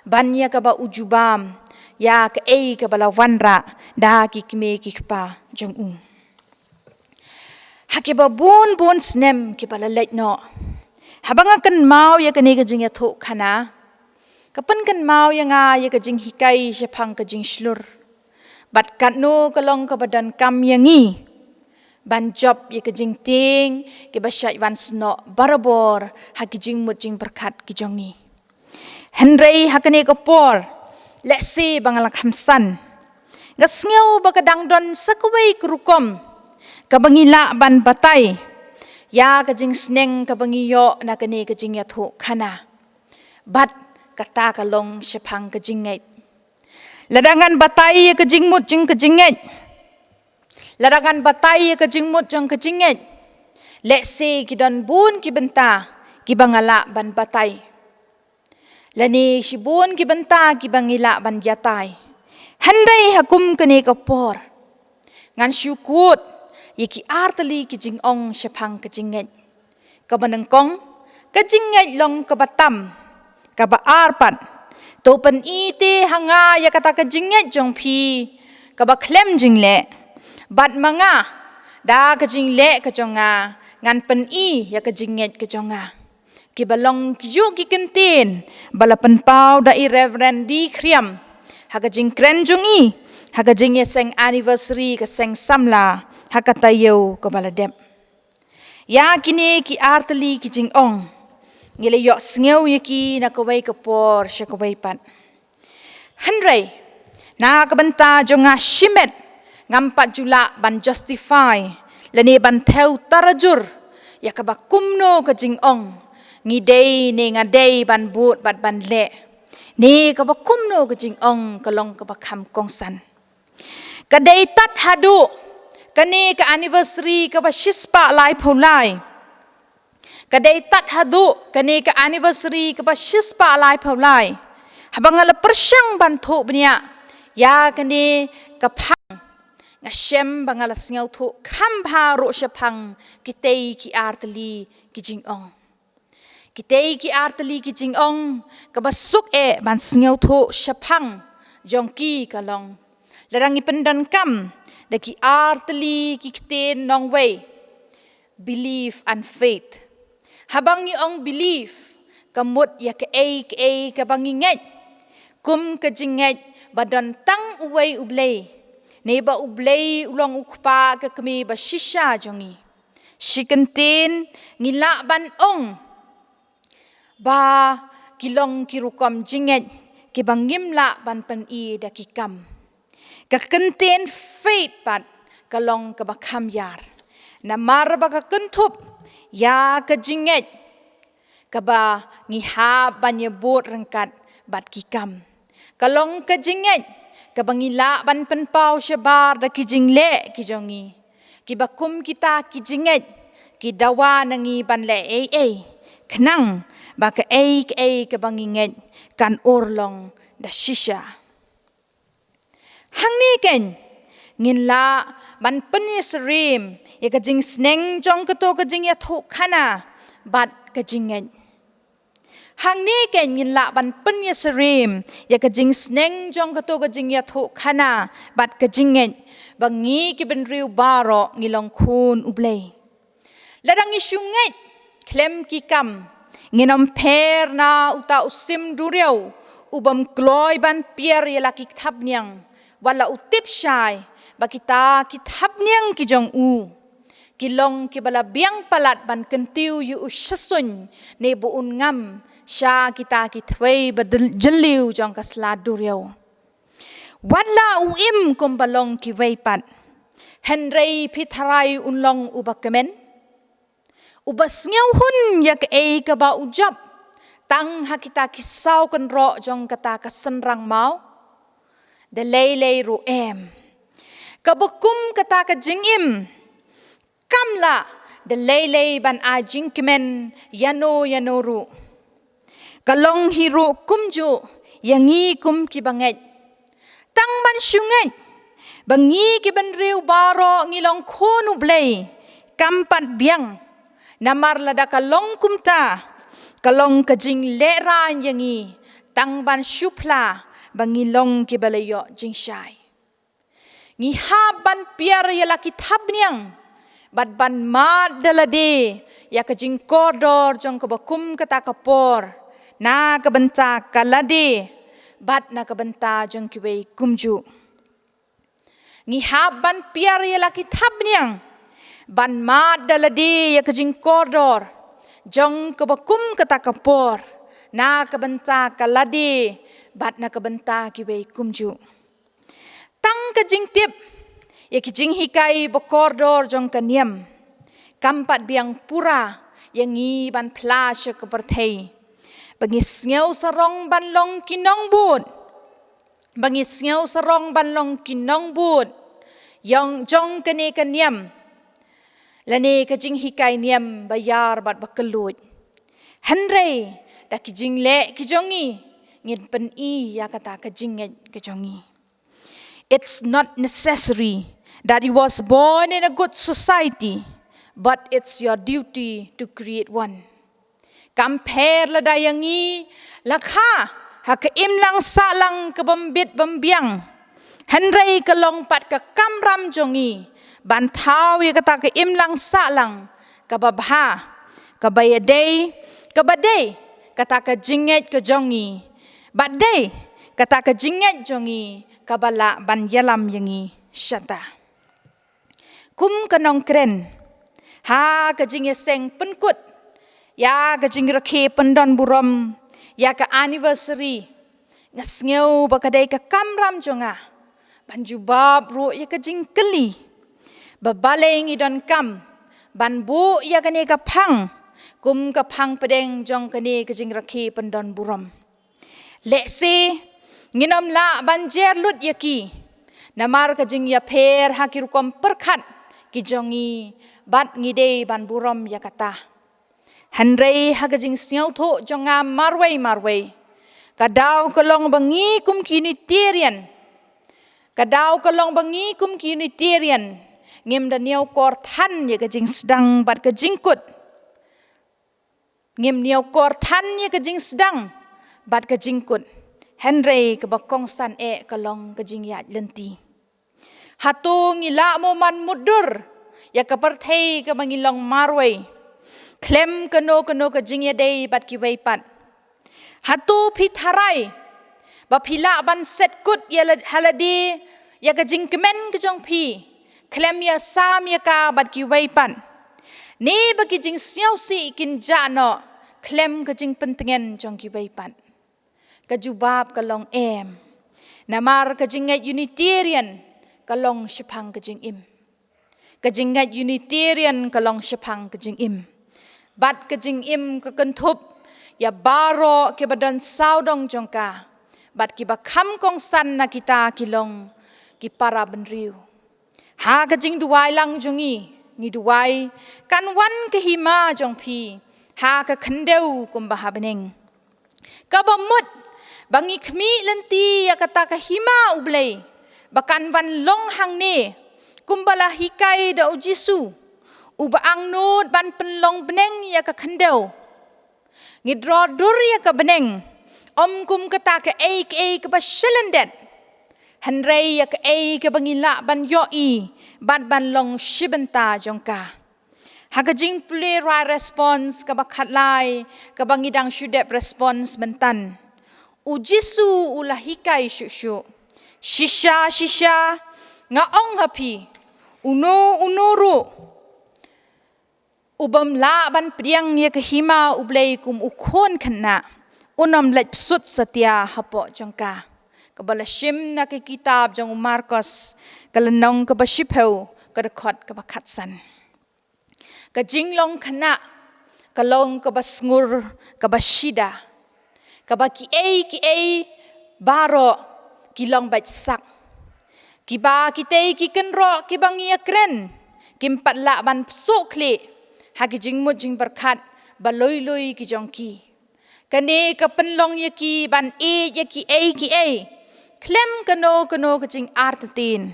ban ïa kaba u ju bam ïa kaei kaba la wanrah da ki kmie ki kpa jong u. Ha kiba bun bun snem kiba la leit noh, haba nga kynmaw ïa kane ka jingïathuhkhana, ka pynkynmaw ïa nga ïa ka jinghikai shaphang ka jingshlur, bad katno ka long kaba donkam ïa ngi ban jop ïa ka jingtieng kiba shait wan snoh barabor ha ki jingmut jingpyrkhat ki jong ngi. Hynrei ha kane ka por, lehse ba nga la kham san, nga sngew ba ka dang don sa kawei ka rukom kaba ngi lah ban batai ïa ka jingsneng kaba ngi ïoh na kane ka jingïathuhkhana. Bad kata ka long shaphang ka jingngeit. Lada ngan batai ïa ka jingmut jong ka jingngeit, lada ngan batai ïa ka jingmut jong ka jingngeit, lehse ki don bun ki bynta kiba nga lah ban batai, lane shibun ki bynta kiba ngi lah ban ïatai. Hynrei ha kum kane ka por, ngan shu kut ïa ki artylli ki jingong shaphang ka jingngeit. Kaba nyngkong, ka jingngeit long kaba tam. Kaba ar pat, to pyni te ha nga ïa kata ka jingngeit jong phi kaba khlem jingleh, bad ma nga, da ka jingleh ka jong nga, ngan pyni ïa ka jingngeit ka jong nga. Kiba long kijuh ki kyntien ba la pynpaw da i Reverend D Khriam ha ka jingkren jong i ha ka jingïaseng anniversary ka seng samla ha ka taïew kaba la dep. Ïa kine ki artylli ki jingong, ngi la ïohsngew ïa ki na kawei ka por sha kawei pat. Hynrei na ka bynta jong nga shimet, ngam pat ju lah ban justify lane ban thew tarajur ïa kaba kumno ka jingong ngi dei ne nga dei ban bud bad ban leh, ne kaba kumno ka jingong ka long kaba kham kongsan. Ka dei tad haduh kane ka anniversary kaba shispah laiphew lai. Ka dei tad haduh kane ka anniversary kaba shispah laiphew lai, haba nga la pyrshang ban thuh bniah ïa kane ka phang, nga shem ba nga la sngewthuh kham bha ruh shaphang kitei ki artylli ki jingong. Kitei ki artylli ki jingong kaba suk eh ban sngewthuh shaphang jong ki ka long, lada ngi pyndonkam da ki artylli ki ktien nongwei, belief and faith. Haba ngi ong belief, ka mut ïa kaei kaei kaba ngi ngeit, kum ka jingngeit ba don tang uwei U Blei, ne ba U Blei u long U Kpa ka Kmie ba shisha jong ngi. Shi kyntien, ngi lah ban ong ba ki long ki rukom jingngeit kiba ngim lah ban pyni da ki kam. Ka kyntien faith pat ka long kaba kham ïar, namar ba ka kynthup ïa ka jingngeit kaba ngi hap ban ïabud ryngkat bad ki kam. Ka long ka jingngeit kaba ngi lah ban pynpaw shabar da ki jingleh ki jong ngi. Kiba kum kita ki jingngeit ki dawa na ngi ban leh ei ei, khnang ba kaei kaei kaba ngi ngeit kan urlong da shisha. Hangne keiñ ngin lah ban pynïasyriem ïa ka jingsneng jong kato ka jingïathuhkhana bad ka jingngeit. Hangne keiñ ngin lah ban pynïasyriem ïa ka jingsneng jong kato ka jingïathuhkhana bad ka jingngeit, ba ngi ki bynriew baroh ngi long khun U Blei. Lada ngi shu ngeit khlem ki kam, ngin ym pher na uta u sim duriaw u bym kloi ban piar ïa la ki thapniang, wat la u tip shai ba kita ki thapniang ki jong u ki long kiba la biang palat ban kyntiew ïa u shasuiñ ne ba un ngam sha kita ki thwei ba jylliew jong ka sla duriaw. Wat la u im kumba long kiwei pat, hynrei phi tharai un long uba kmen, uba sngewhun ïa kaei kaba u jop tang ha kita ki saw kynroh jong kata ka synrang maw? Da lei lei ruh em. Kaba kum kata ka jingim kam lah da lei lei ban ai jingkmen ïano ïano ruh. Ka long hi ruh kumjuh ïa ngi kum kiba ngeit. Tang ban shu ngeit ba ngi ki bynriew baroh ngi long khun U Blei kam pat biang, namar lada ka long kumta, ka long ka jinglehrain ïa ngi tang ban shu phla ba ngi long kiba la ïoh jingshai. Ngi hap ban piar ïa la ki thapniang bad ban mad da lade ïa ka jingkordor jong kaba kum kata ka por, na ka bynta ka lade bad na ka bynta jong kiwei kumjuh. Ngi hap ban piar ïa la ki thapniang ban mad da lade ïa ka jingkordor jong kaba kum kata ka por, na ka bynta ka lade bad na ka bynta kiwei kumjuh. Tang ka jingtip ïa ki jinghikai ba kordor jong ka niam kam pat biang pura ïa ngi ban phla sha ka pyrthei ba ngi sngew sarong ban long ki nongbud, ba ngi sngew sarong ban long ki nongbud ïong jong kane ka niam lane ka jinghikai niam ba ïar bad ba kylluid. Hynrei da ki jingleh ki jong ngi ngin pyni ïa kata ka jingngeit ka jong ngi. It's not necessary that you was born in a good society, but it's your duty to create one. Kam pher lada ïa ngi la kha ha ka imlang sahlang ka bym bit bym biang, hynrei ka long pat ka kamram jong ngi ban thaw ïa kata ka imlang sahlang kaba bha, kaba ïadei, kaba dei kata ka jingngeit ka jong ngi, bad dei kata ka jingngeit jong ngi kaba lah ban ïalam ïa ngi shata. Kum ka nongkren ha ka jingïaseng pynkut ïa ka jingrakhe pyndon burom ïa ka anniversary, nga sngew ba ka dei ka kamram jong nga ban jubab ruh ïa ka jingkylli ba balei ngi donkam ban buh ïa kane ka phang kum ka phang pdeng jong kane ka jingrakhe pyndon burom. Lehse ngin ym lah ban jer lut ïa ki namar ka jingïapher ha ki rukom pyrkhat ki jong ngi, bad ngi dei ban burom ïa kata. Hynrei ha ka jingsngewthuh jong nga marwei marwei, ka daw ka long ba ngi kum ki Unitarian, ka daw ka long ba ngi kum ki Unitarian ngim da ñiewkor than ïa ka jingsdang bad ka jingkut. Ngim niaw kor than ïa ka jingsdang bad ka jingkut, hynrei kaba kongsan eh ka long ka jingïaid lynti. Hato ngi lah mo ban mutdur ïa ka pyrthei kaba ngi long marwei khlem kano kano ka jingïadei bad kiwei pat? Hato phi tharai ba phi lah ban set kut ïa la-, ha lade ïa ka jingkmen ka jong phi khlem ïa sam ïa ka bad kiwei pat, ne ba ki jingsngewsih kin jah noh khlem ka jingpyntngen jong kiwei pat? Ka jubab ka long em. Namar ka jingngeit Unitarian ka long shaphang ka jingim. Ka jingngeit Unitarian ka long shaphang ka jingim. Bad ka jingim ka kynthup ïa baroh kiba don sawdong jong ka bad kiba kham kongsan na kita ki long ki para bynriew. Ha ka jingduwai lang jong ngi, ngi duwai, kan wan ka hima jong phi ha ka khyndew kumba ha bneng. Kaba mut ba ngi khmih lynti ïa kata ka hima U Blei ba kan wan long hangne, kumba la hikai da U Jisu, uba angnud ban pynlong bneng ïa ka khyndew. Ngi dro dur ïa ka bneng ym kum kata kaei kaei kaba shlyndet, hynrei ïa kaei kaba ngi lah ban ïohi bad ban long shi bynta jong ka. Ha ka jingpule rwai Response kaba khatlai, kaba ngi dang shu dep response myntan, U Jisu u la hikai shuh shuh, shisha shisha nga ong ha phi, uno uno ruh u bym lah ban pdiang ïa ka hima U Blei kum u khun khynnah, un ym leit psut satia hapoh jong ka. Kaba la shim na ka kitab jong u Markos, ka lynnong kaba shiphew, ka dkhot kaba khatsan. Ka jinglong khynnah ka long kaba sngur, kaba shida, kaba kiei kiei baroh ki long beit sak. Kiba kitei ki kynroh kiba ngi ïakren kim pat lah ban psuh khlieh ha ki jingmut jingpyrkhat ba lui lui ki jong ki. Kane ka pynlong ïa ki ban ïeit ïa kiei kiei khlem kano kano ka jingartatien,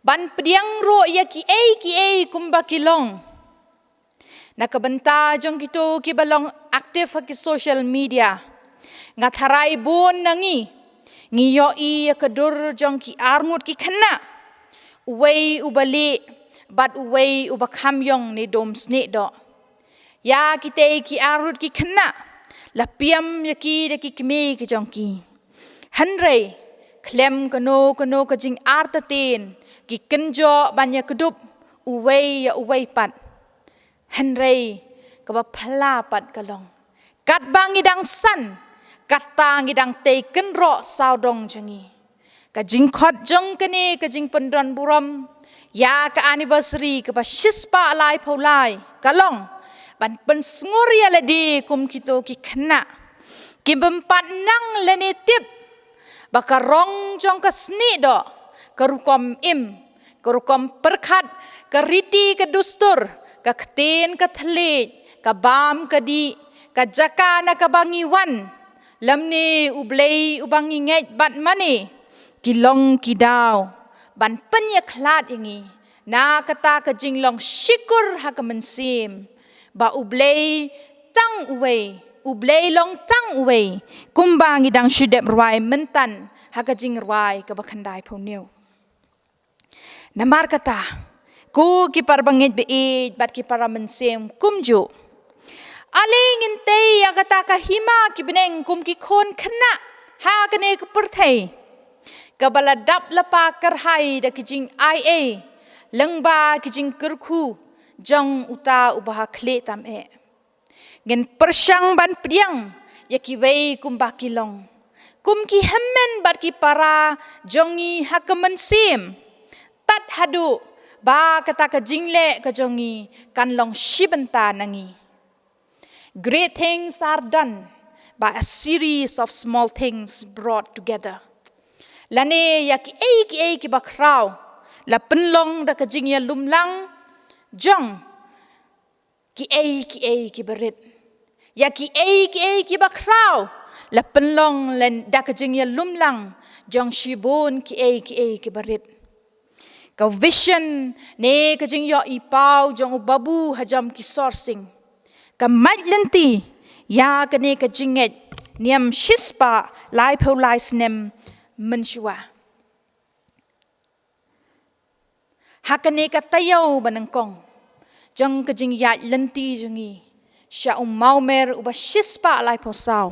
ban pdiang ruh ïa kiei kiei kumba ki long. Na ka bynta jong kito kiba long active ha ki social media, nga tharai bun na ngi ngi ïohi ïa ka dur jong ki arngut ki khynnah, uwei uba lieh bad uwei uba kham ïong ne dum snieh doh. Ïa kitei ki arngut ki khynnah la pdiang ïa ki da ki kmie ki jong ki. Hynrei khlem kano kano ka jingartatien ki kynjoh ban ïakdup uwei ïa uwei pat. Hynrei kaba phylla pat ka long, katba ngi dang san, kata ngi dang tei kynroh sawdong jong ngi. Ka jingkhot jong kane ka jingpyndon burom ïa ka anniversary kaba shispah laiphew lai ka long ban pynsngur ïa lade kum kito ki khynnah ki bym pat nang lane tip ba ka rong jong ka snieh doh, ka rukom im, ka rukom pyrkhat, ka riti ka dustur, ka ktien ka thylliej, ka bam ka dih, ka jaka na kaba ngi wan, lymne U Blei uba ngi ngeit bad mane, ki long ki daw ban pynïakhlad ïa ngi na kata ka jinglong shukor ha ka mynsiem ba U Blei tang uwei, U Blei long tang uwei, kumba ngi dang shu dep rwai myntan ha ka jingrwai kaba khyndaiphew hynñiew. Namar kata, ko ki para bangeit ba ïeit bad ki para mynsiem kumjuh, ale ngin tei ïa kata ka hima ki bneng kum ki khun khynnah ha kane ka pyrthei kaba la dap lypa kyrhai da ki jingai ei lyngba ki jingkyrkhu jong uta uba ha khlieh tam eh. Ngin pyrshang ban pdiang ïa kiwei kumba ki long, kum ki hynmen bad ki para jong ngi ha ka mynsiem, tad haduh ba kata ka jingleh ka jong ngi kan long shi bynta na ngi. Great things are done by a series of small things brought together. Lane ïa kiei kiei kiba khraw la pynlong da ka jingïalumlang jong kiei kiei kiba rit. Ïa kiei kiei kiba khraw la pynlong lane da ka jingïalumlang jong shibun kiei kiei kiba rit. Ka vision ne ka jingïohi paw jong u Babu Hajom Kishore Singh, ka mait lynti ïa kane ka jingngeit niam shispah laiphew lai snem mynshuwa. Ha kane ka taïew ba nyngkong jong ka jingïaid lynti jong ngi sha u mawmer uba shispah laiphew saw,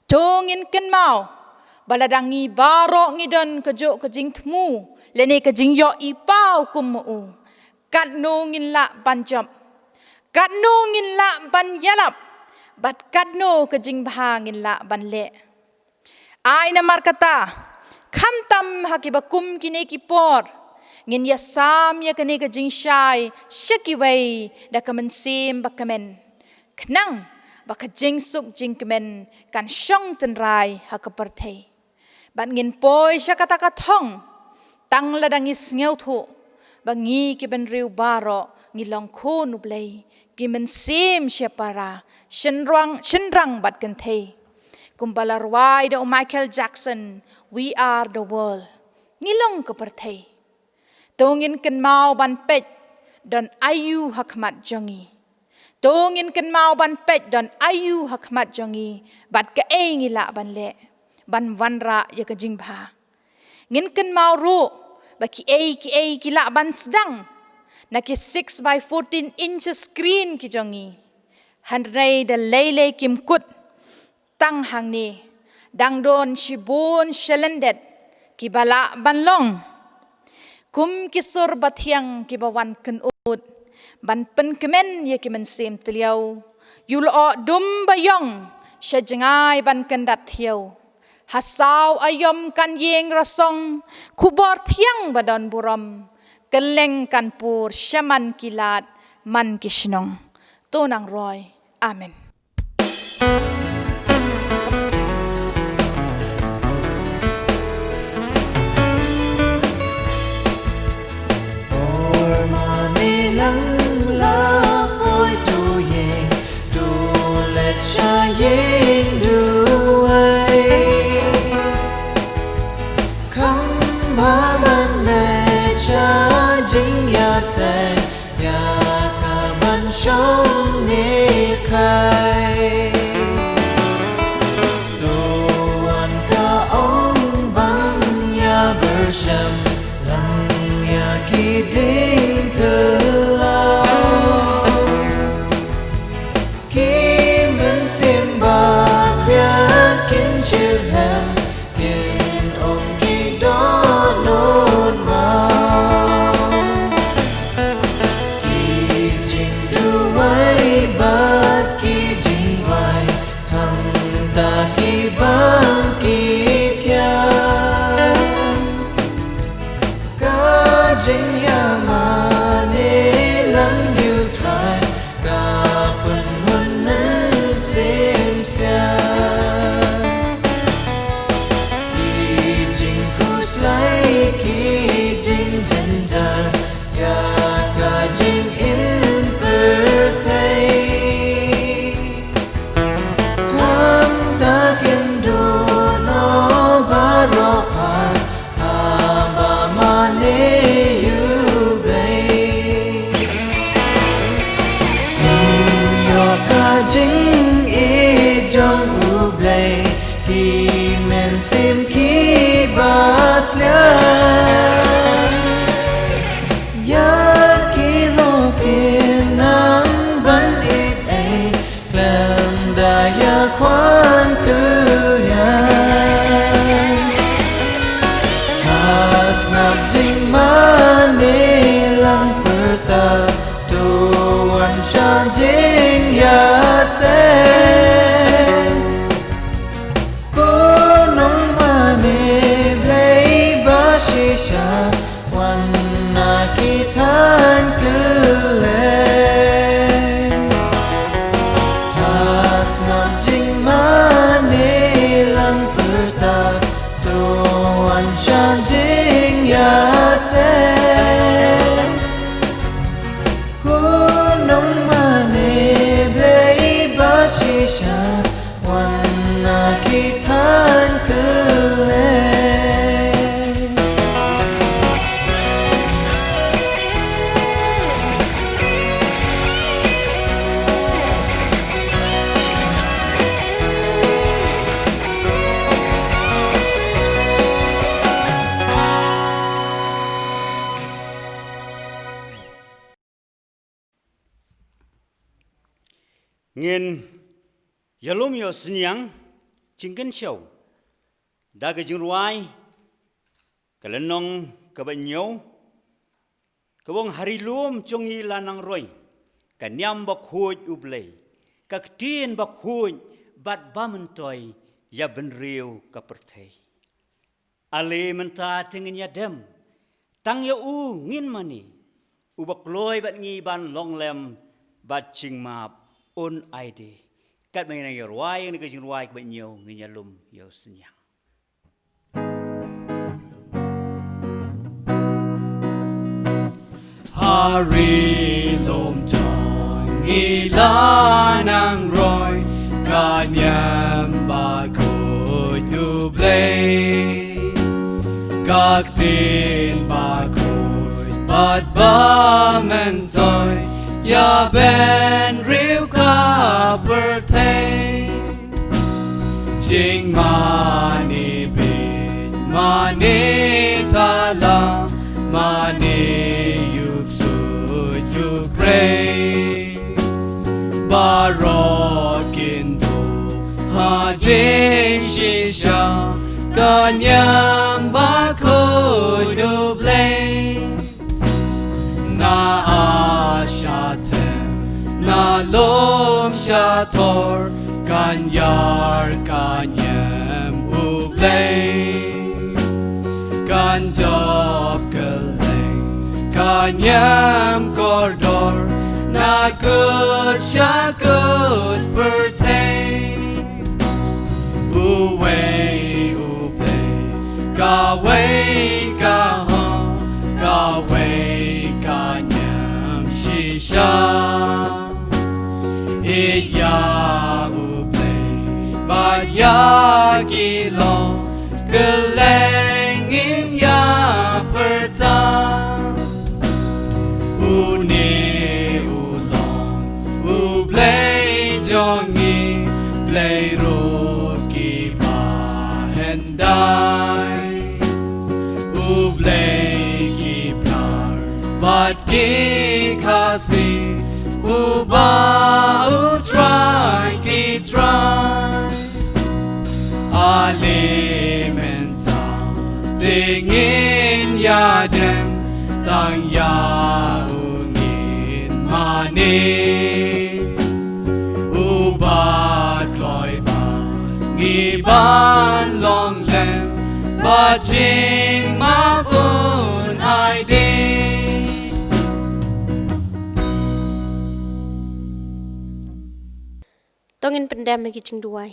to ngin kynmaw ba lada ngi baroh ngi don kajuh ka jingthmu lane ka jingïohi paw kum ma u, katno ngin lah ban jop, katno ngin lah ban ïalap, bad katno ka jingbha ngin lah ban leh. Ai namar kata, khamtam ha kiba kum kine ki por, ngin ïasam ïa kane ka jingshai sha kiwei da ka mynsiem ba kmen, khnang ba ka jingsuk jingkmen kan shong tynrai ha ka pyrthei. Bad ngin poi sha kata ka thong tang lada ngi sngewthuh ba ngi ki bynriew baroh ngi long khun U Blei, ki mynsiem shepara, shynrang, shynrang bad kynthei. Kumba la rwai da u Michael Jackson, "We are the world." Ngi long ka pyrthei. To ngin kynmaw ban peit don aïu ha khmat jong ngi. To ngin kynmaw ban peit don aïu ha khmat jong ngi, bad kaei ngi lah ban leh ban wanrah ïa ka jingbha. Ngin kynmaw ruh ba kiei kiei ki lah ban sdang na ki six by fourteen inches screen ki jong ngi. Hynrei da lei lei kim kut tang hangne, dang don shibun shalyndet kiba lah ban long kum ki sur bathiang kiba wan kynud ban pynkmen ïa ki mynsiem tliaw. Ïuh lyoh dum ba ïong sha jngai ban kyndat thiaw. Ha saw aïom kan ïeng rasong khubor thiang ba don burom. Kylleng kan pur sha man ki lad man ki shnong. To nang roi. Amen. Ïa ka ban shong ne khai. To wan ka ong ban ïa byrsham lang ïa ki dieng tylli. Ki mynsiem ba khriat kin shyrkhei. Kin ong ki dohnud ma. Ki jingduwai bad ki jingduwai hangta ki bang ki thiang. Ka jingïamane lang U Trai. Ka pynhun mynsiem sngap. Ki jingkhuslai ki jingjynjar ïa ka jingim pyrthei. Hangta kin duh noh baroh ar Haba mane ïa U Blei. Ïoh ka jingïeit jong U Blei, ki mynsiem kiba sliang. Ïa ki longkmie nang ban ïeit ei, khlem da ïa kwah kylliang. Ha sngap jingmane lang pyrta, to wan sha jingïaseng. Ko nongmane Blei ba shisha, wan na ki thaiñ kylleng. Ha sngap jingmane lang pyrta, to wan sha jingïaseng. Ko nongmane Blei ba shisha, wan na ki thaiñ kylleng. Ngin ïalum ïa u synñiang jingkynshew da ka jingrwai ka lynnong kaba hynñiew, ka bynta ha ri lum jong ngi la nang roi ka niam bakhuid U Blei, ka ktien bakhuid bad ba myntoi ïa bynriew ka pyrthei. Ale mynta te ngin ïadem tang ïa u ngin mane, uba kloi bad ngi ban long lem bad jingmap un ai de. Katba ngin ïa rwai ïa kane ka jingrwai kaba hynñiew, ngin ïalum ïa u synñiang. Ha ri lum jong ngi la nang roi ka niam bakhuid U Blei, ka ktien bakhuid bad ba myntoi ïa bynriew ka pyrthei. Jingmane beit, mane thala, mane ïuh ksuid ïuh krei, baroh kin duh ha jingshisha ka niam bakhuid U Blei. Na ap sha them, na lum sha thor, kan ïar ka niam U Blei. Kan jop kylleng ka niam kordor, na kut sha kut pyrthei. Uwei U Blei, kawei ka hok, kawei ka niam shisha. Ïeit ïa U Blei bad ïa ki lok, kylleng ngin ïa pyrta. Une u long U Blei jong ngi, Blei ruh kiba hyndai. U Blei ki Pnar bad ki Khasi, uba U Trai ki trai. Ale mynta te ngin ïadem tang ïa u ngin mane, uba kloi ba ngi ban long lem, ba jingmap un ai de. To ngin pyndem ha ki jingduwai.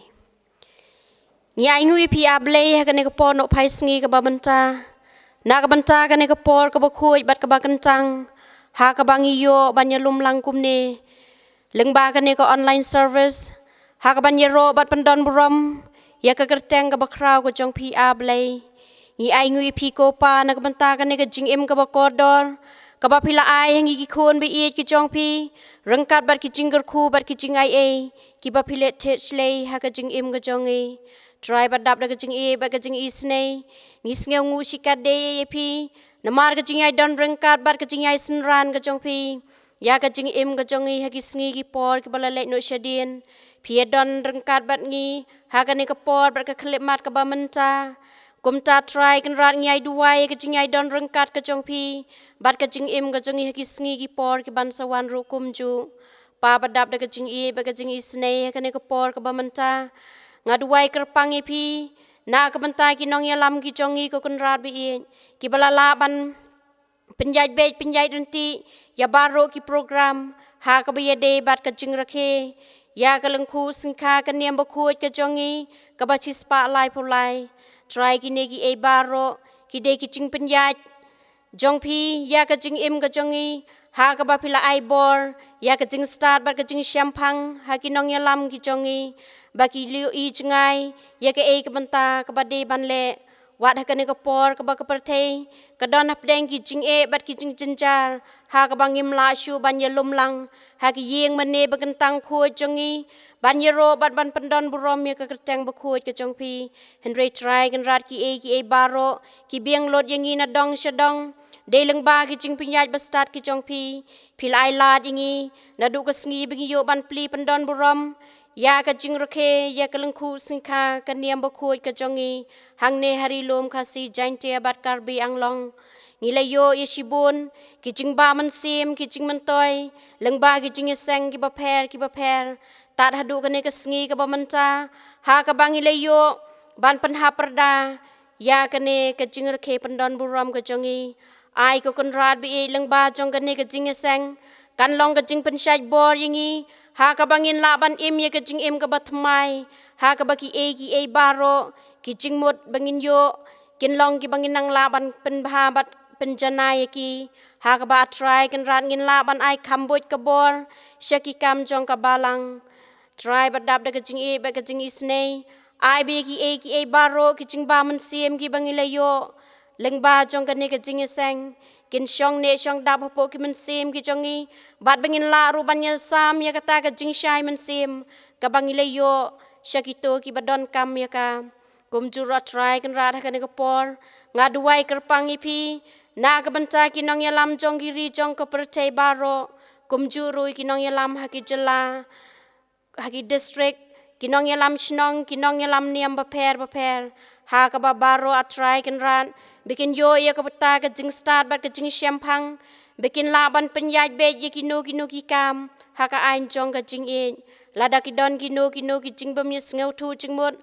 Ngi ainguh ïa phi A Blei ha kane ka por nohphai sngi kaba mynta, na ka bynta kane ka por kaba khuid bad kaba kyntang, ha kaba ngi ïoh ban ïalum lang kumne lyngba kane ka online service, ha kaban ïaroh bad pyndon burom ïa ka kyrteng kaba khraw ka jong phi A Blei. Ngi ainguh ïa phi ko Pa na ka bynta kane ka jingim kaba kordor kaba phi la ai ha ngi ki khun ba ïeit ki jong phi, ryngkat bad ki jingkyrkhu bad ki jingaiei kiba phi leh thied shlei ha ka jingim ka jong ngi. Trai, ba dap da ka jingïeit bad ka jingisynei, ngi sngewnguh shikatdei ïa phi namar ka jingïaidon ryngkat bad ka jingïaisynran ka jong phi ïa ka jingim ka jong ngi ha ki sngi ki por kiba la leit noh shadien. Phi ïadon ryngkat bad ngi ha kane ka por bad ka khyllipmat kaba mynta. Kumta Trai Kynrad, ngi ai duwai ïa ka jingïaidon ryngkat ka jong phi bad ka jingim ka jong ngi ha ki sngi ki por kiban sa wan ruh kumjuh. Pa, ba dap da ka jingïeit bad ka jingisynei ha kane ka por kaba mynta, nga duwai kyrpang ïa phi na ka bynta ki nongïalam ki jong ngi ko Kynrad ba ïeit, kiba la lah ban pynïaid beit pynïaid ryntih ïa baroh ki program ha kaba ïadei bad ka jingrakhe ïa ka lyngkhuh syngkha ka niam bakhuid ka jong ngi kaba shispah laiphew lai. Trai, kine kiei baroh ki dei ki jingpynïaid jong phi ïa ka jingim ka jong ngi, ha kaba phi la ai bor ïa ka jingstad bad ka jingshemphang ha ki nongïalam ki jong ngi, ba ki ïohi jngai ïa kaei ka bynta kaba dei ban leh. Wat ha kane ka por kaba ka pyrthei ka don hapdeng ki jingeh bad ki jingjynjar, ha kaba ngim lah shuh ban ïalum lang ha ki ïing mane ba kyntang khuid jong ngi ban ïaroh bad ban pyndon burom ïa ka kyrteng bakhuid ka jong phi. Hynrei Trai Kynrad, kiei kiei baroh ki biang lut ïa ngi na dong sha dong, Dei lyngba ki jingpynïaid bastad ki jong phi, phi la ai lad ïa ngi, naduh ka sngi ba ngi ïoh ban plie pyndon burom ïa ka jingrakhe ïa ka lyngkhuh sngikha ka niam bakhuid ka jong ngi hangne ha Ri Lum Khasi Jaiñtia bad Karbi Anglong. Ngi la ïoh ïa shibun ki jingbam mynsiem, ki jingmyntoi lyngba ki jingïaseng kiba pher kiba pher, tad haduh kane ka sngi kaba mynta, ha kaba ngi la ïoh ban pynhap pyrda ïa kane ka jingrakhe pyndon burom ka jong ngi. Ai ko Kynrad ba ïeit, lyngba jong kane ka jingïaseng kan long ka jingpynshait bor ïa ngi, ha kaba ngin lah ban im ïa ka jingim kaba thymmai, ha kaba kiei kiei baroh ki jingmut ba ngin ïoh kin long kiba ngin nang lah ban pynbha bad pynjanai ïa ki, ha kaba A Trai Kynrad ngin lah ban ai kham buit ka bor sha ki kam jong ka Balang. Trai, ba dap da ka jingïeit bad ka jingisynei, ai ba ïa kiei kiei baroh ki jingbam mynsiem kiba ngi la ïoh lyngba jong kane ka jingïaseng kin shong neh shong dap hapoh ki mynsiem ki jong ngi, bad ba ngin lah ruh ban ïasam ïa kata ka jingshai mynsiem kaba ngi la ïoh sha kito kiba donkam ïa ka. Kumjuh ruh A Trai Kynrad, ha kane ka por nga duwai kyrpang ïa phi na ka bynta ki nongïalam jong ki ri jong ka pyrthei baroh, kumjuh ruh ïa ki nongïalam ha ki jylla, ha ki district, ki nongïalam shnong, ki nongïalam niam bapher bapher, ha kaba baroh A Trai Kynrad ba kin ïoh ïa kata ka jingstad bad ka jingshemphang, ba kin lah ban pynïaid beit ïa kino kino ki kam ha ka aiñ jong ka jingïeit. Lada ki don kino kino ki jingbym ïasngewthuh jingmut,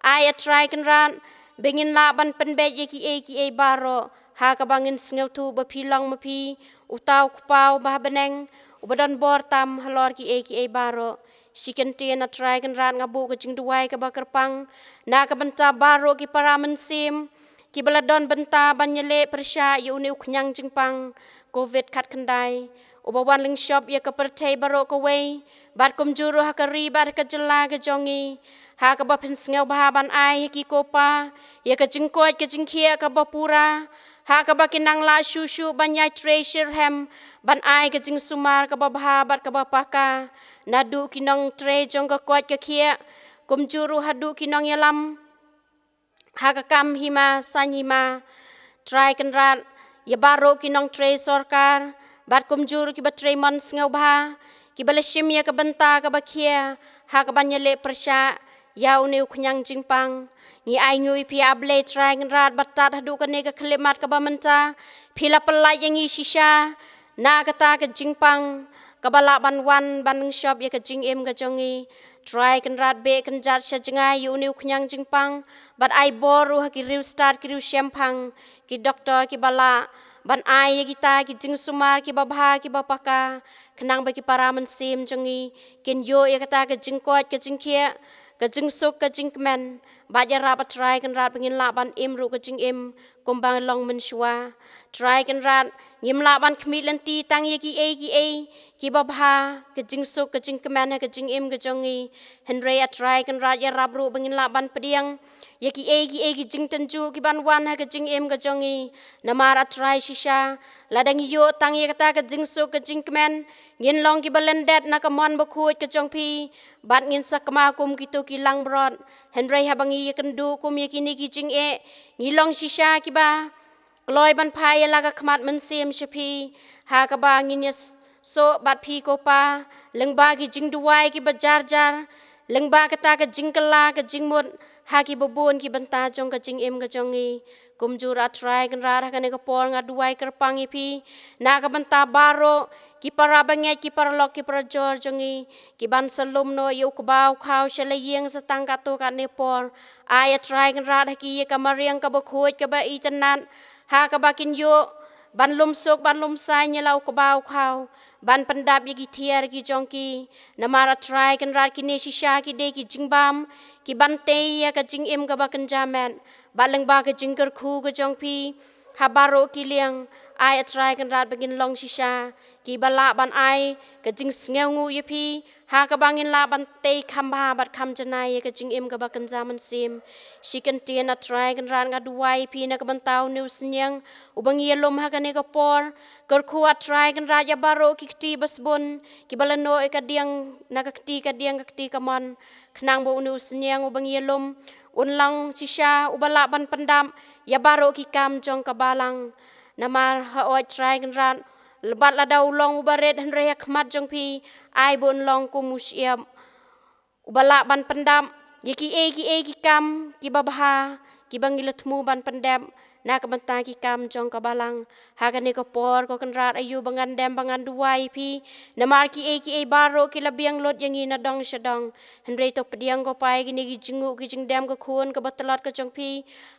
ai A Trai Kynrad ba ngin lah ban pynbeit ïa kiei kiei baroh, ha kaba ngin sngewthuh ba phi long ma phi uta u Kpa uba ha bneng, uba don bor tam halor kiei kiei baroh. Shi kyntien A Trai Kynrad, nga buh ka jingduwai kaba kyrpang na ka bynta baroh ki para mynsiem kiba la don bynta ban ïaleh pyrshah ïa une u khñiang jingpang Covid khatkhyndai, uba wan lyngshop ïa ka pyrthei baroh kawei, bad kumjuh ruh ha ka ri bad ha ka jylla ka jong ngi, ha kaba phin sngewbha ban ai ha ki ko Pa ïa ka jingkoit ka jingkhiah kaba pura, ha kaba kin nang lah shuh shuh ban ïatrei shitrhem ban ai ka jingsumar kaba bha bad kaba paka naduh ki nongtrei jong ka koit ka khiah, kumjuh ruh haduh ki nongïalam ha ka kam hima saiñ hima. Trai Kynrad, ïa baroh ki nongtrei sorkar bad kumjuh ruh kiba trei mon sngewbha, kiba la shim ïa ka bynta kaba khia ha kaban ïaleh pyrshah ïa une u khñiang jingpang, ngi ainguh ïa phi, A Blei Trai Kynrad, ba tad haduh kane ka khyllipmat kaba mynta phi la pyllait ïa ngi shisha na kata ka jingpang kaba lah ban wan ban lyngshop ïa ka jingim ka jong ngi. Trai Kynrad, beh kynjat sha jngai ïa une u khñiang jingpang, bad ai bor ruh ha ki riewstad, ki riewshemphang, ki doktor kiba lah ban ai ïa kita ki jingsumar kiba bha kiba paka, khnang ba ki para mynsiem jong ngi kin ïoh ïa kata ka jingkoit ka jingkhiah, ka jingsuk ka jingkmen, bad ïarap, A Trai Kynrad, ba ngin lah ban im ruh ka jingim kumba long mynshuwa. Trai Kynrad, ngim lah ban khmih lynti tang ïa kiei kiei kiba bha, ka jingsuk ka jingkmen ha ka jingim ka jong ngi. Hynrei, A Trai Kynrad, ïarap ruh ba ngin lah ban pdiang ïa kiei kiei ki jingtynjuh kiban wan ha ka jingim ka jong ngi. Namar, A Trai, shisha lada ngi ïoh tang ïa kata ka jingsuk ka jingkmen, ngin long kiba lyndet na ka mon bakhuid ka jong phi, bad ngin sa kma kum kito ki langbrot. Hynrei haba ngi ïakynduh kum ïa kine ki jingeh, ngi long shisha kiba kloi ban phai ïa la ka khmat mynsiem sha phi, ha kaba ngin ïasoh bad phi, ko Pa, lyngba ki jingduwai kiba jar jar, lyngba kata ka jingkylla ka jingmut ha kiba bun ki bynta jong ka jingim ka jong ngi. Kumjuh, A Trai Kynrad, ha kane ka por nga duwai kyrpang ïa phi na ka bynta baroh ki para bangeit, ki paralok, ki parajor jong ngi, kiban sa lum noh ïa u kba u khaw sha la ïing sa tang katto katne por. Ai, A Trai Kynrad, ha ki ïa ka mariang kaba khuid kaba itynnad, ha kaba kin ïoh ban lum suk ban lum saiñ ïa la u kba u khaw, ban pyndap ïa ki thiar ki jong ki. Namar, A Trai Kynrad, kine shisha ki dei ki jingbam kiban tei ïa ka jingim kaba kynja met, bad lyngba ka jingkyrkhu ka jong phi ha baroh ki liang, ai, A Trai Kynrad, ba ngin long shisha kiba lah ban ai ka jingsngewnguh ïa phi, ha kaba ngin lah ban tei kham bha bad kham janai ïa ka jingim kaba kynja mynsiem. Shi kyntien, A Trai Kynrad, nga duwai ïa phi na ka bynta une u synñiang uba ngi ïalum ha kane ka por. Kyrkhu, A Trai Kynrad, ïa baroh ki kti ba sbun kiba la noh ïa ka diang na ka kti ka diang, ka kti kamon, khnang ba une u synñiang uba ngi ïalum un long shisha uba lah ban pyndap ïa baroh ki kam jong ka Balang. Namar hooid Trai Kynrad, bad lada u long uba rit hynrei ha khmat jong phi, ai ba un long kum u shyiap uba lah ban pyndap ïa kiei kiei ki kam kiba bha kiba ngi la thmu ban pyndep na ka bynta ki kam jong ka balang. Ha kane ka por, ko Kynrad, aïu ba ngan dem ba ngan duwai ïa phi, namar kiei kiei baroh ki la biang lut ïa ngi na dong sha dong. Hynrei to pdiang, ko Pa, ïa kine ki jingïoh ki jingdem ka khun kaba tlot ka jong phi,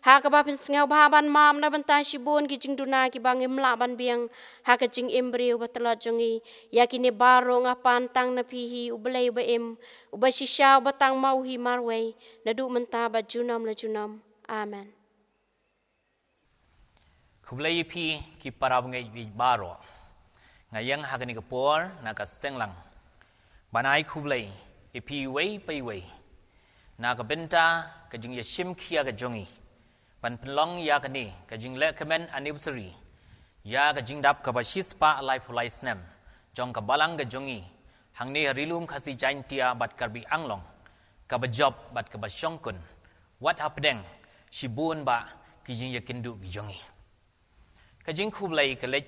ha kaba phin sngewbha ban map na bynta shibun ki jingduna kiba ngim lah ban biang ha ka jingim briew ba tlot jong ngi. Ïa kine baroh nga pan tang na phi hi, U Blei uba im, uba shisha, uba tang ma u hi marwei, naduh mynta bad junom la junom. Amen. Khublei ïa phi ki para bangeit baroh. Nga ïeng ha kane ka por na ka senglang ban ai khublei ïa phi iwei pa iwei na ka bynta ka jingïashim khia ka jong ngi ban pynlong ïa kane ka jingleh kmen anniversary ïa ka jingdap kaba shispah laiphew lai snem jong ka balang ka jong ngi hangne ha Ri Lum Khasi Jaiñtia bad Karbi Anglong, kaba jop bad kaba shongkun, wat hapdeng shibun bah ki jingïakynduh ki jong ngi. Ka jingkhublei ka leit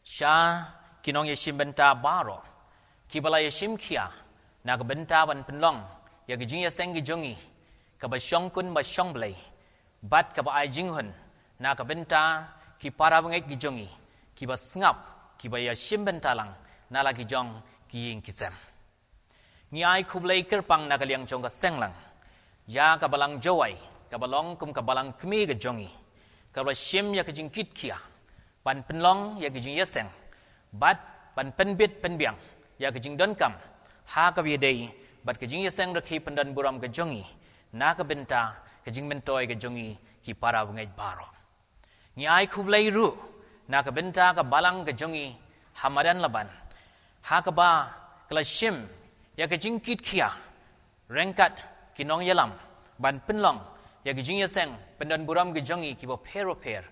sha ki nongïashim bynta baroh kiba la ïashim khia na ka bynta ban pynlong ïa ka jingïaseng ka jong ngi kaba shongkun ba shongblei, bad kaba ai jinghun na ka bynta ki para bangeit ka jong ngi kiba sngap, kiba ïashim bynta lang na la ki jong ki ïing ki sem. Ngi ai khublei kyrpang na ka liang jong ka senglang ïa ka Balang Jowai, kaba long kum ka balang kmie ka jong ngi, kaba la shim ïa ka jingkitkhia ban pynlong ïa ka jingïaseng bad ban pynbit pynbiang ïa ka jingdonkam ha kaba ïadei bad ka jingïaseng rakhe pyndonburom ka jong ngi na ka bynta ka jingmyntoi ka jong ngi ki para bangeit baroh. Ngi ai khublei ruh na ka bynta ka balang ka jong ngi ha madan Laban, ha kaba ka la shim ïa ka jingkitkhia ryngkat ki nongïalam ban pynlong ïa ka jingïaseng pyndonburom ka jong ngi kiba pher ba pher,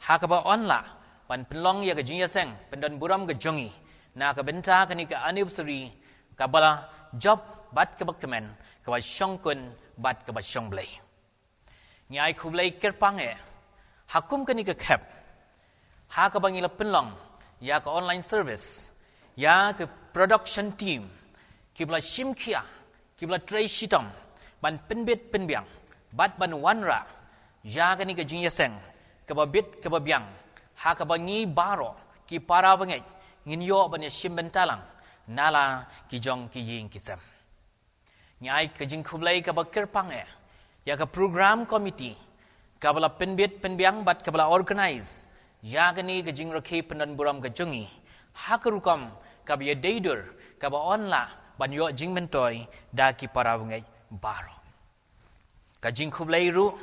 ha kaba yn lah ban pynlong ïa ka jingïaseng pyndonburom ka jong ngi na ka bynta kane ka anniversary kaba la jop bad kaba kmen, kaba shongkun bad kaba shongblei. Ngi ai khublei kyrpang eh ha kum kane ka khep, ha kaba ngi la pynlong ïa ka online service, ïa ka production team kiba la shim khia, kiba la trei shitom ban pynbit pynbiang bad ban wanrah ïa kane ka jingïaseng kaba bit kaba biang, ha kaba ngi baroh ki para bangeit ngin ïoh ban ïashim bynta lang na la ki jong ki ïing ki sem. Ngi ai ka jingkhublei kaba kyrpang eh ïa ka program committee kaba la pynbit pynbiang bad kaba la organise ïa kane ka jingrakhe pyndonburom ka jong ngi ha ka rukom kaba ïadei dur, kaba yn lah ban ïoh jingmyntoi da ki para bangeit baroh. Ka jingkhublei ruh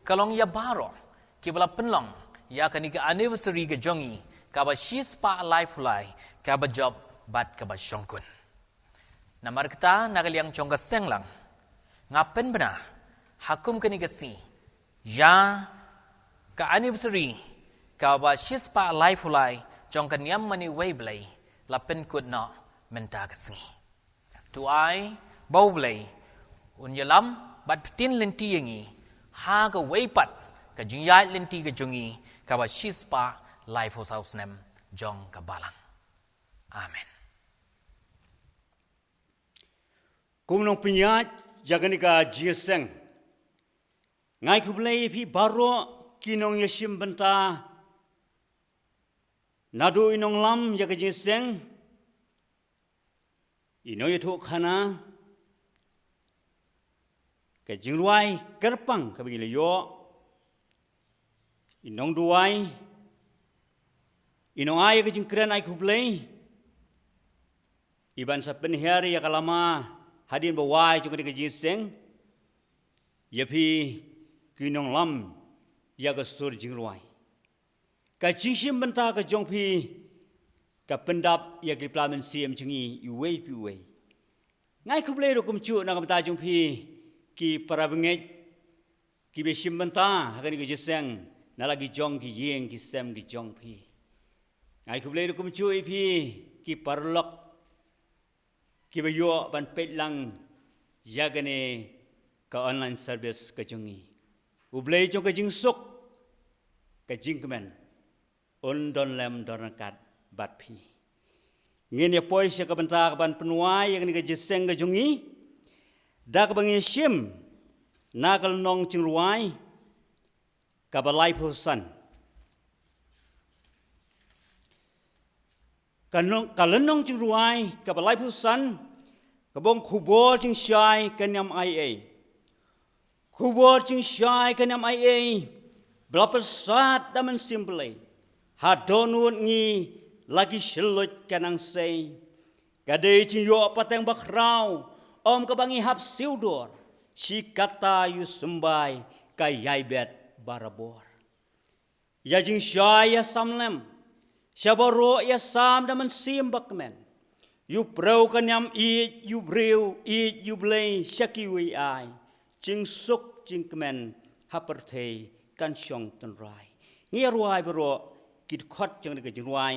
ka long ïa baroh kiba la pynlong ïa kane ka anniversary ka jong ngi kaba shispah laiphew lai, kaba jop bad kaba shongkun. Namar kata, na ka liang jong ka senglang, nga pynbna ha kum kane ka sngi ïa ka anniversary kaba shispah laiphew lai jong ka niam mane wei Blei la pynkut noh mynta ka sngi. To ai ba U Blei un ïalam bad pyntin lynti ïa ngi ha kawei pat ka jingïaid lynti ka jong ngi kaba shispah laiphew saw snem jong ka balang. Amen. Kum nongpynïaid ïa kane ka jingïaseng, nga ai khublei ïa phi baroh ki nongïashim bynta, naduh i nonglam ïa ka jingïaseng, i nongïathuhkhana, ka jingrwai kyrpang kaba ngi la ïoh, i nongduwai, i nongai ïa ka jingkren ai khublei, i ban sa pynhiar ïa ka lama hadien ba wai jong kane ka jingïaseng, ïa phi ki nonglam ïa ka sur jingrwai. Ka jingshim bynta ka jong phi ka pyndap ïa ki pla mynsiem jong ngi iwei pa iwei. Nga ai khublei ruh kumjuh na ka bynta jong phi ki para bangeit kiba shim bynta ha kane ka jingïaseng na la ki jong ki ïing ki sem ki jong phi. Nga ai khublei ruh kumjuh ïa phi ki paralok kiba ïoh ban peit lang ïa kane ka online service ka jong ngi. U Blei jong ka jingsuk, ka jingkmen, un don lem don ryngkat bad phi. Ngin ïa poi sha ka bynta ka ban pynwai ïa kane ka jingïaseng ka jong ngi da kaba ngi shim na ka lynnong jingrwai kaba laiphew san. Ka nong-, ka lynnong jingrwai kaba laiphew san, ka bong Khubor Jingshai ka niam ai ei. Khubor jingshai ka niam ai ei, ba la pyrsad da mynsiem Blei. Ha dohnud ngi la ki shylluid ka nang sei. Ka dei jingïoh pateng bakhraw, ym kaba ngi hap siew dor. Shi katta ïa u symbai ka ïai bet barabor. Ïa jingshai ïa sam lem, sha baroh ïa sam da mynsiem ba kmen. Ïa u briew ka niam ïeit, ïa u briew ïeit, ïa u Blei sha kiwei ai. Jingsuk jingkmen ha pyrthei kan shong tynrai. Ngi ïa rwai baroh ki dkhot jong ka jingrwai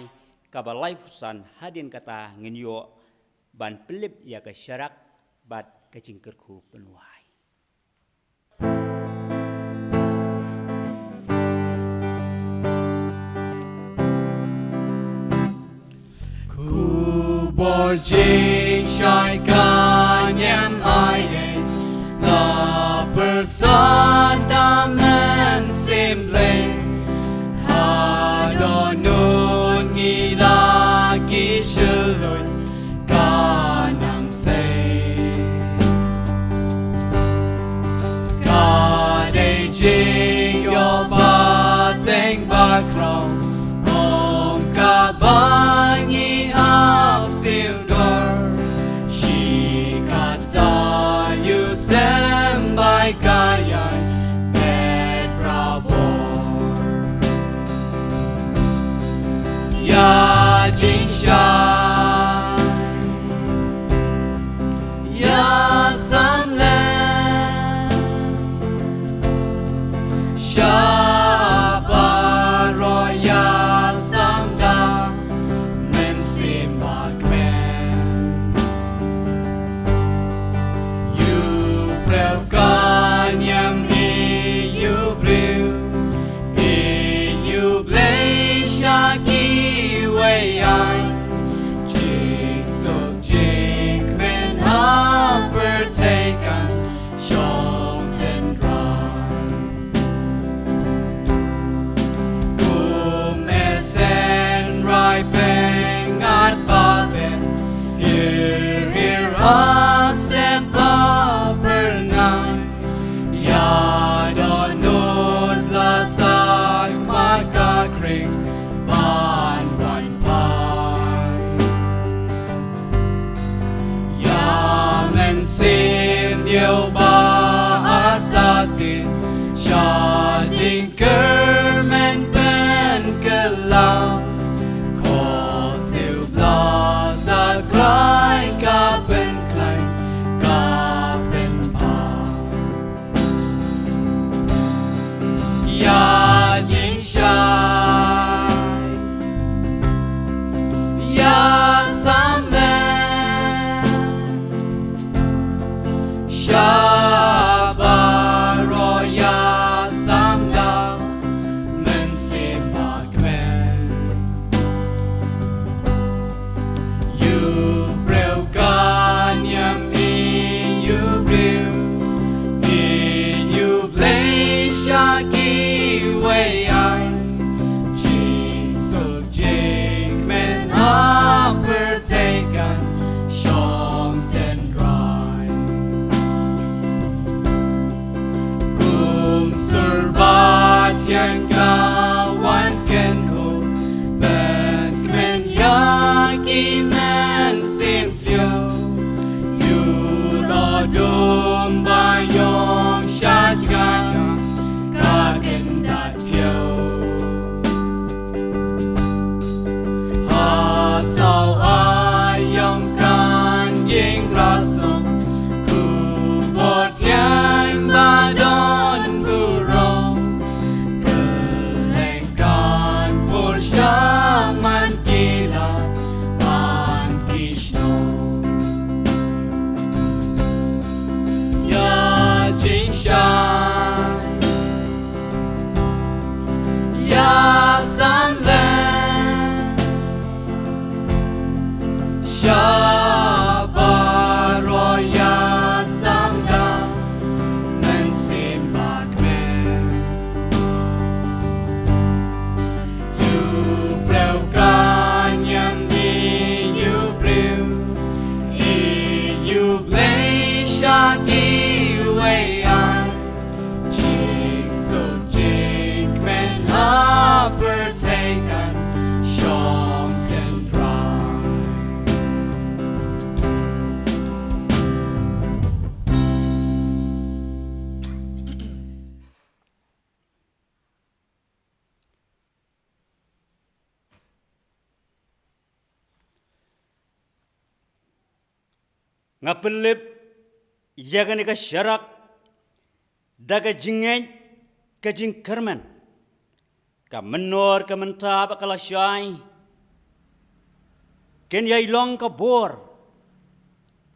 kaba laiphew san, hadien kata ngin ïoh ban pynlip ïa ka sharak bad ka jingkyrkhu pynwai. Khubor jingshai ka niam ai ei, la pyrsad da mynsiem Blei. Ha dohnud ngi la ki shylluid ka nang sei. Ka dei jingïoh pateng bakhraw, ym kaba ngi hap siew dor. Shi katta ïa u symbai ka ïai bet barabor. Ïa jingshai, ïa sam lem, sha baroh ïa sam da mynsiem ba kmen. Ïa u briew ka niam ïeit, ïa u briew ïeit, ïa u Blei sha kiwei ai. Nga pynlip ïa kane ka sharak da ka jingngeit, ka jingkyrmen. Ka mynnor ka mynta bad ka lashai kin ïai long ka bor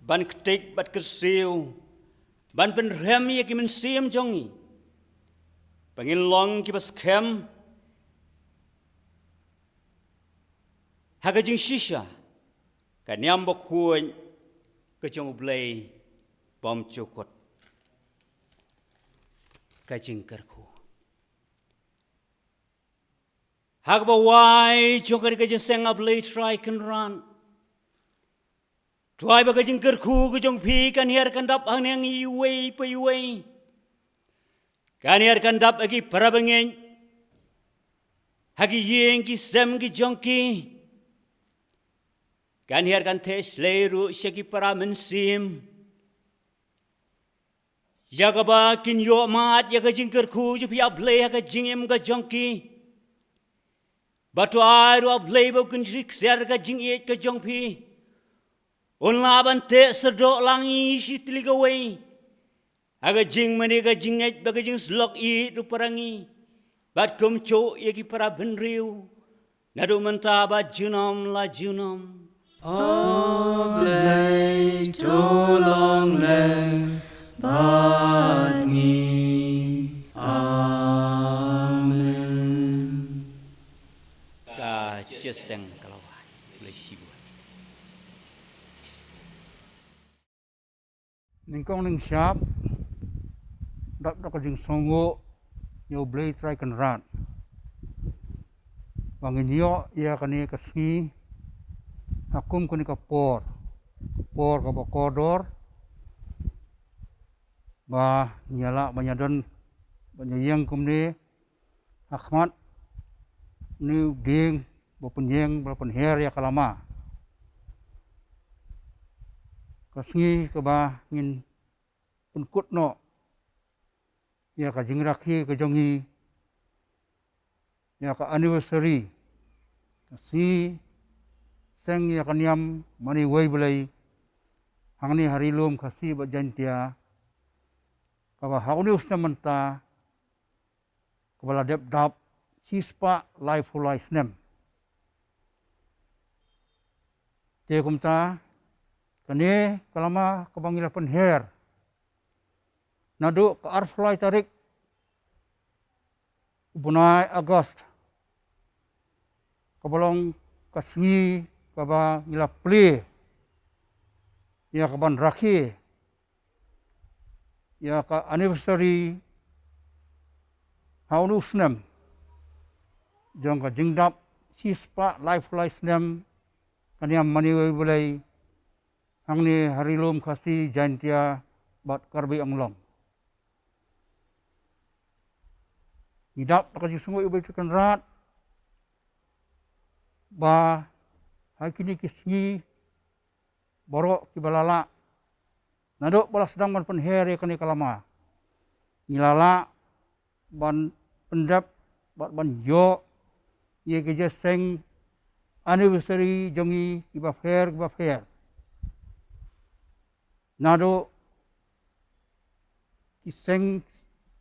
ban ktik bad kyrsiew, ban pynrhem ïa ki mynsiem jong ngi ba ngin long kiba skhem ha ka jingshisha ka niam bakhuid ka jong U Blei bymjukut. Ka jingkyrkhu ha kaba wai jong kane ka jingïaseng, A Blei Trai Kynrad, to ai ba ka jingkyrkhu ka jong phi kan hiar kan dap hangne iwei pa iwei. Kan hiar kan dap ha ki para bangeit, ha ki ïing ki sem ki jong ki. Kan hiar kan theh shlei ruh sha ki para mynsiem, ïa kaba kin ïoh mad ïa ka jingkyrkhu jong phi, A Blei, ha ka jingim ka jong ki. Bad to ai ruh, A Blei, ba kin ri ksiar ka jingïeit ka jong phi. Un lah ban theh syrdoh lang ïa shi tylli kawei ha ka jingmane ka jingngeit bad ka jingsyllok ïeit ruh para ngi, bad kumjuh ïa ki para bynriew naduh mynta bad junom la junom. A Blei, to long lem bad ngi. Amen. Ka jingïaseng ka la wai. Blei shibun. Nyngkong nyngshap, dap da ka jingsngewnguh ïa U Blei Trai Kynrad ba ngin ïoh ïa kane ka sngi ha kum kane ka por, ka por kaba kordor, ba ngin ïa lah ban ïadon, ban ïa ïeng kumne ha khmat une u dieng ba pynïeng, ba pynher ïa ka lama. Ka sngi kaba ngin pynkut noh ïa ka jingrakhe ka jong ngi, ïa ka anniversary, ka sngi seng ïa ka niam mane wei Blei, hangne ha Ri Lum Khasi bad Jaintia, kaba ha une u snem mynta kaba la dep dap shispah laiphew lai snem. Te kumta, kane ka lama kaba ngi la pynher naduh ka arphew lai tarik u bnai August, kaba long ka sngi kaba ngi la plie ïa kaban rakhe ïa ka anniversary ha une u snem jong ka jingdap shispah laiphew lai snem ka niam mane wei Blei, hangne ha Ri Lum Khasi, Jaintia bad Karbi Anglong. Ngi dap da ka jingsngewnguh ïa U Blei Trai Kynrad ba ha kine ki sngi baroh kiba la lah, naduh ba la sdang ban pynher ïa kane ka lama, ngi la lah ban pyndep bad ban ïoh ïa ki jingïaseng anniversary jong ngi kiba pher kiba pher. Naduh ki seng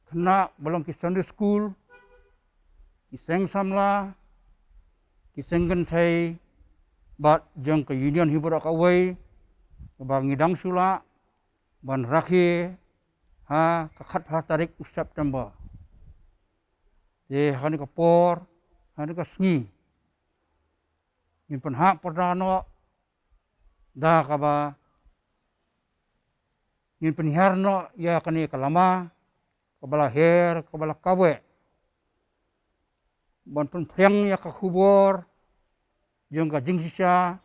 khynnah ba long ki Sunday school, ki seng samla, ki seng kynthei bad jong ka union hi baroh kawei, kaba ngi dang shu lah ban rakhe ha ka khatphra tarik u September. Te ha kane ka por, ha kane ka sngi, ngin pynhap pyrda noh da kaba ngin pynhiar noh ïa kane ka lama kaba la her, kaba la kaweh, ban pynphriang ïa ka khubor jong ka jingshisha,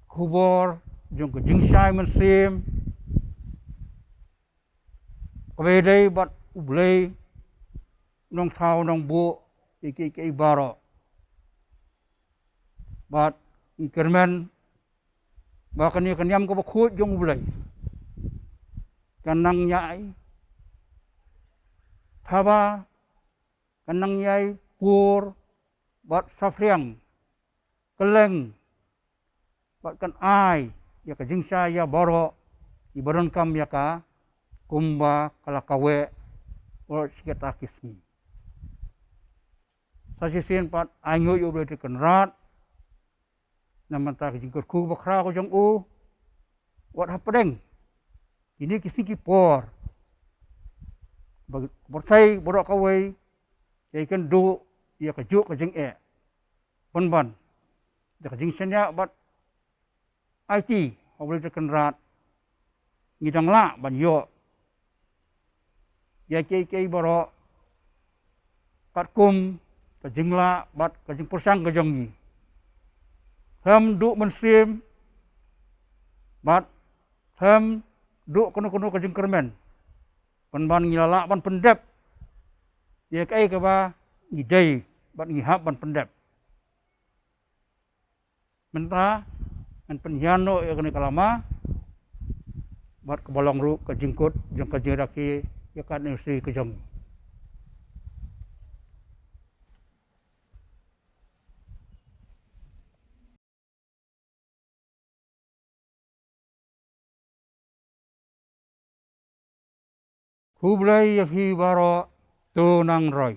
khubor jong ka jingshai mynsiem, kaba ïadei bad U Blei, Nongthaw Nongbuh ïa kiei kiei baroh. Bad ngi kyrmen ba kane ka niam kaba khuid jong U Blei kan nang ïai thaba, kan nang ïai pur bad saphriang kylleng, bad kan ai ïa ka jingshai ïa baroh kiba donkam ïa ka, kumba ka la kaweh baroh shi katta ki sngi. Sa shisien pat, ai nguh ïa U Blei Trai Kynrad na ka bynta ka jingkyrkhu bakhraw ka jong u, wat hapdeng kine ki sngi ki por ba ka pyrthei baroh kawei ka ïakynduh ïa kajuh ka jingeh, pynban da ka jingshaniah bad aiti ha U Blei Trai Kynrad, ngi dang lah ban ïoh ïa kiei kiei baroh katkum ka jinglah bad ka jingpyrshang ka jong ngi. Khlem duh mynsiem bad khlem duh kano kano ka jingkyrmen, pynban ngi la lah ban pyndep ïa kaei kaba ngi dei bad ngi hap ban pyndep. Mynta ngan pynhiar noh ïa kane ka lama bad kaba long ruh ka jingkut jong ka jingrakhe ïa ka anniversary ka jong ngi. Khublei ïa phi baroh, to nang roi.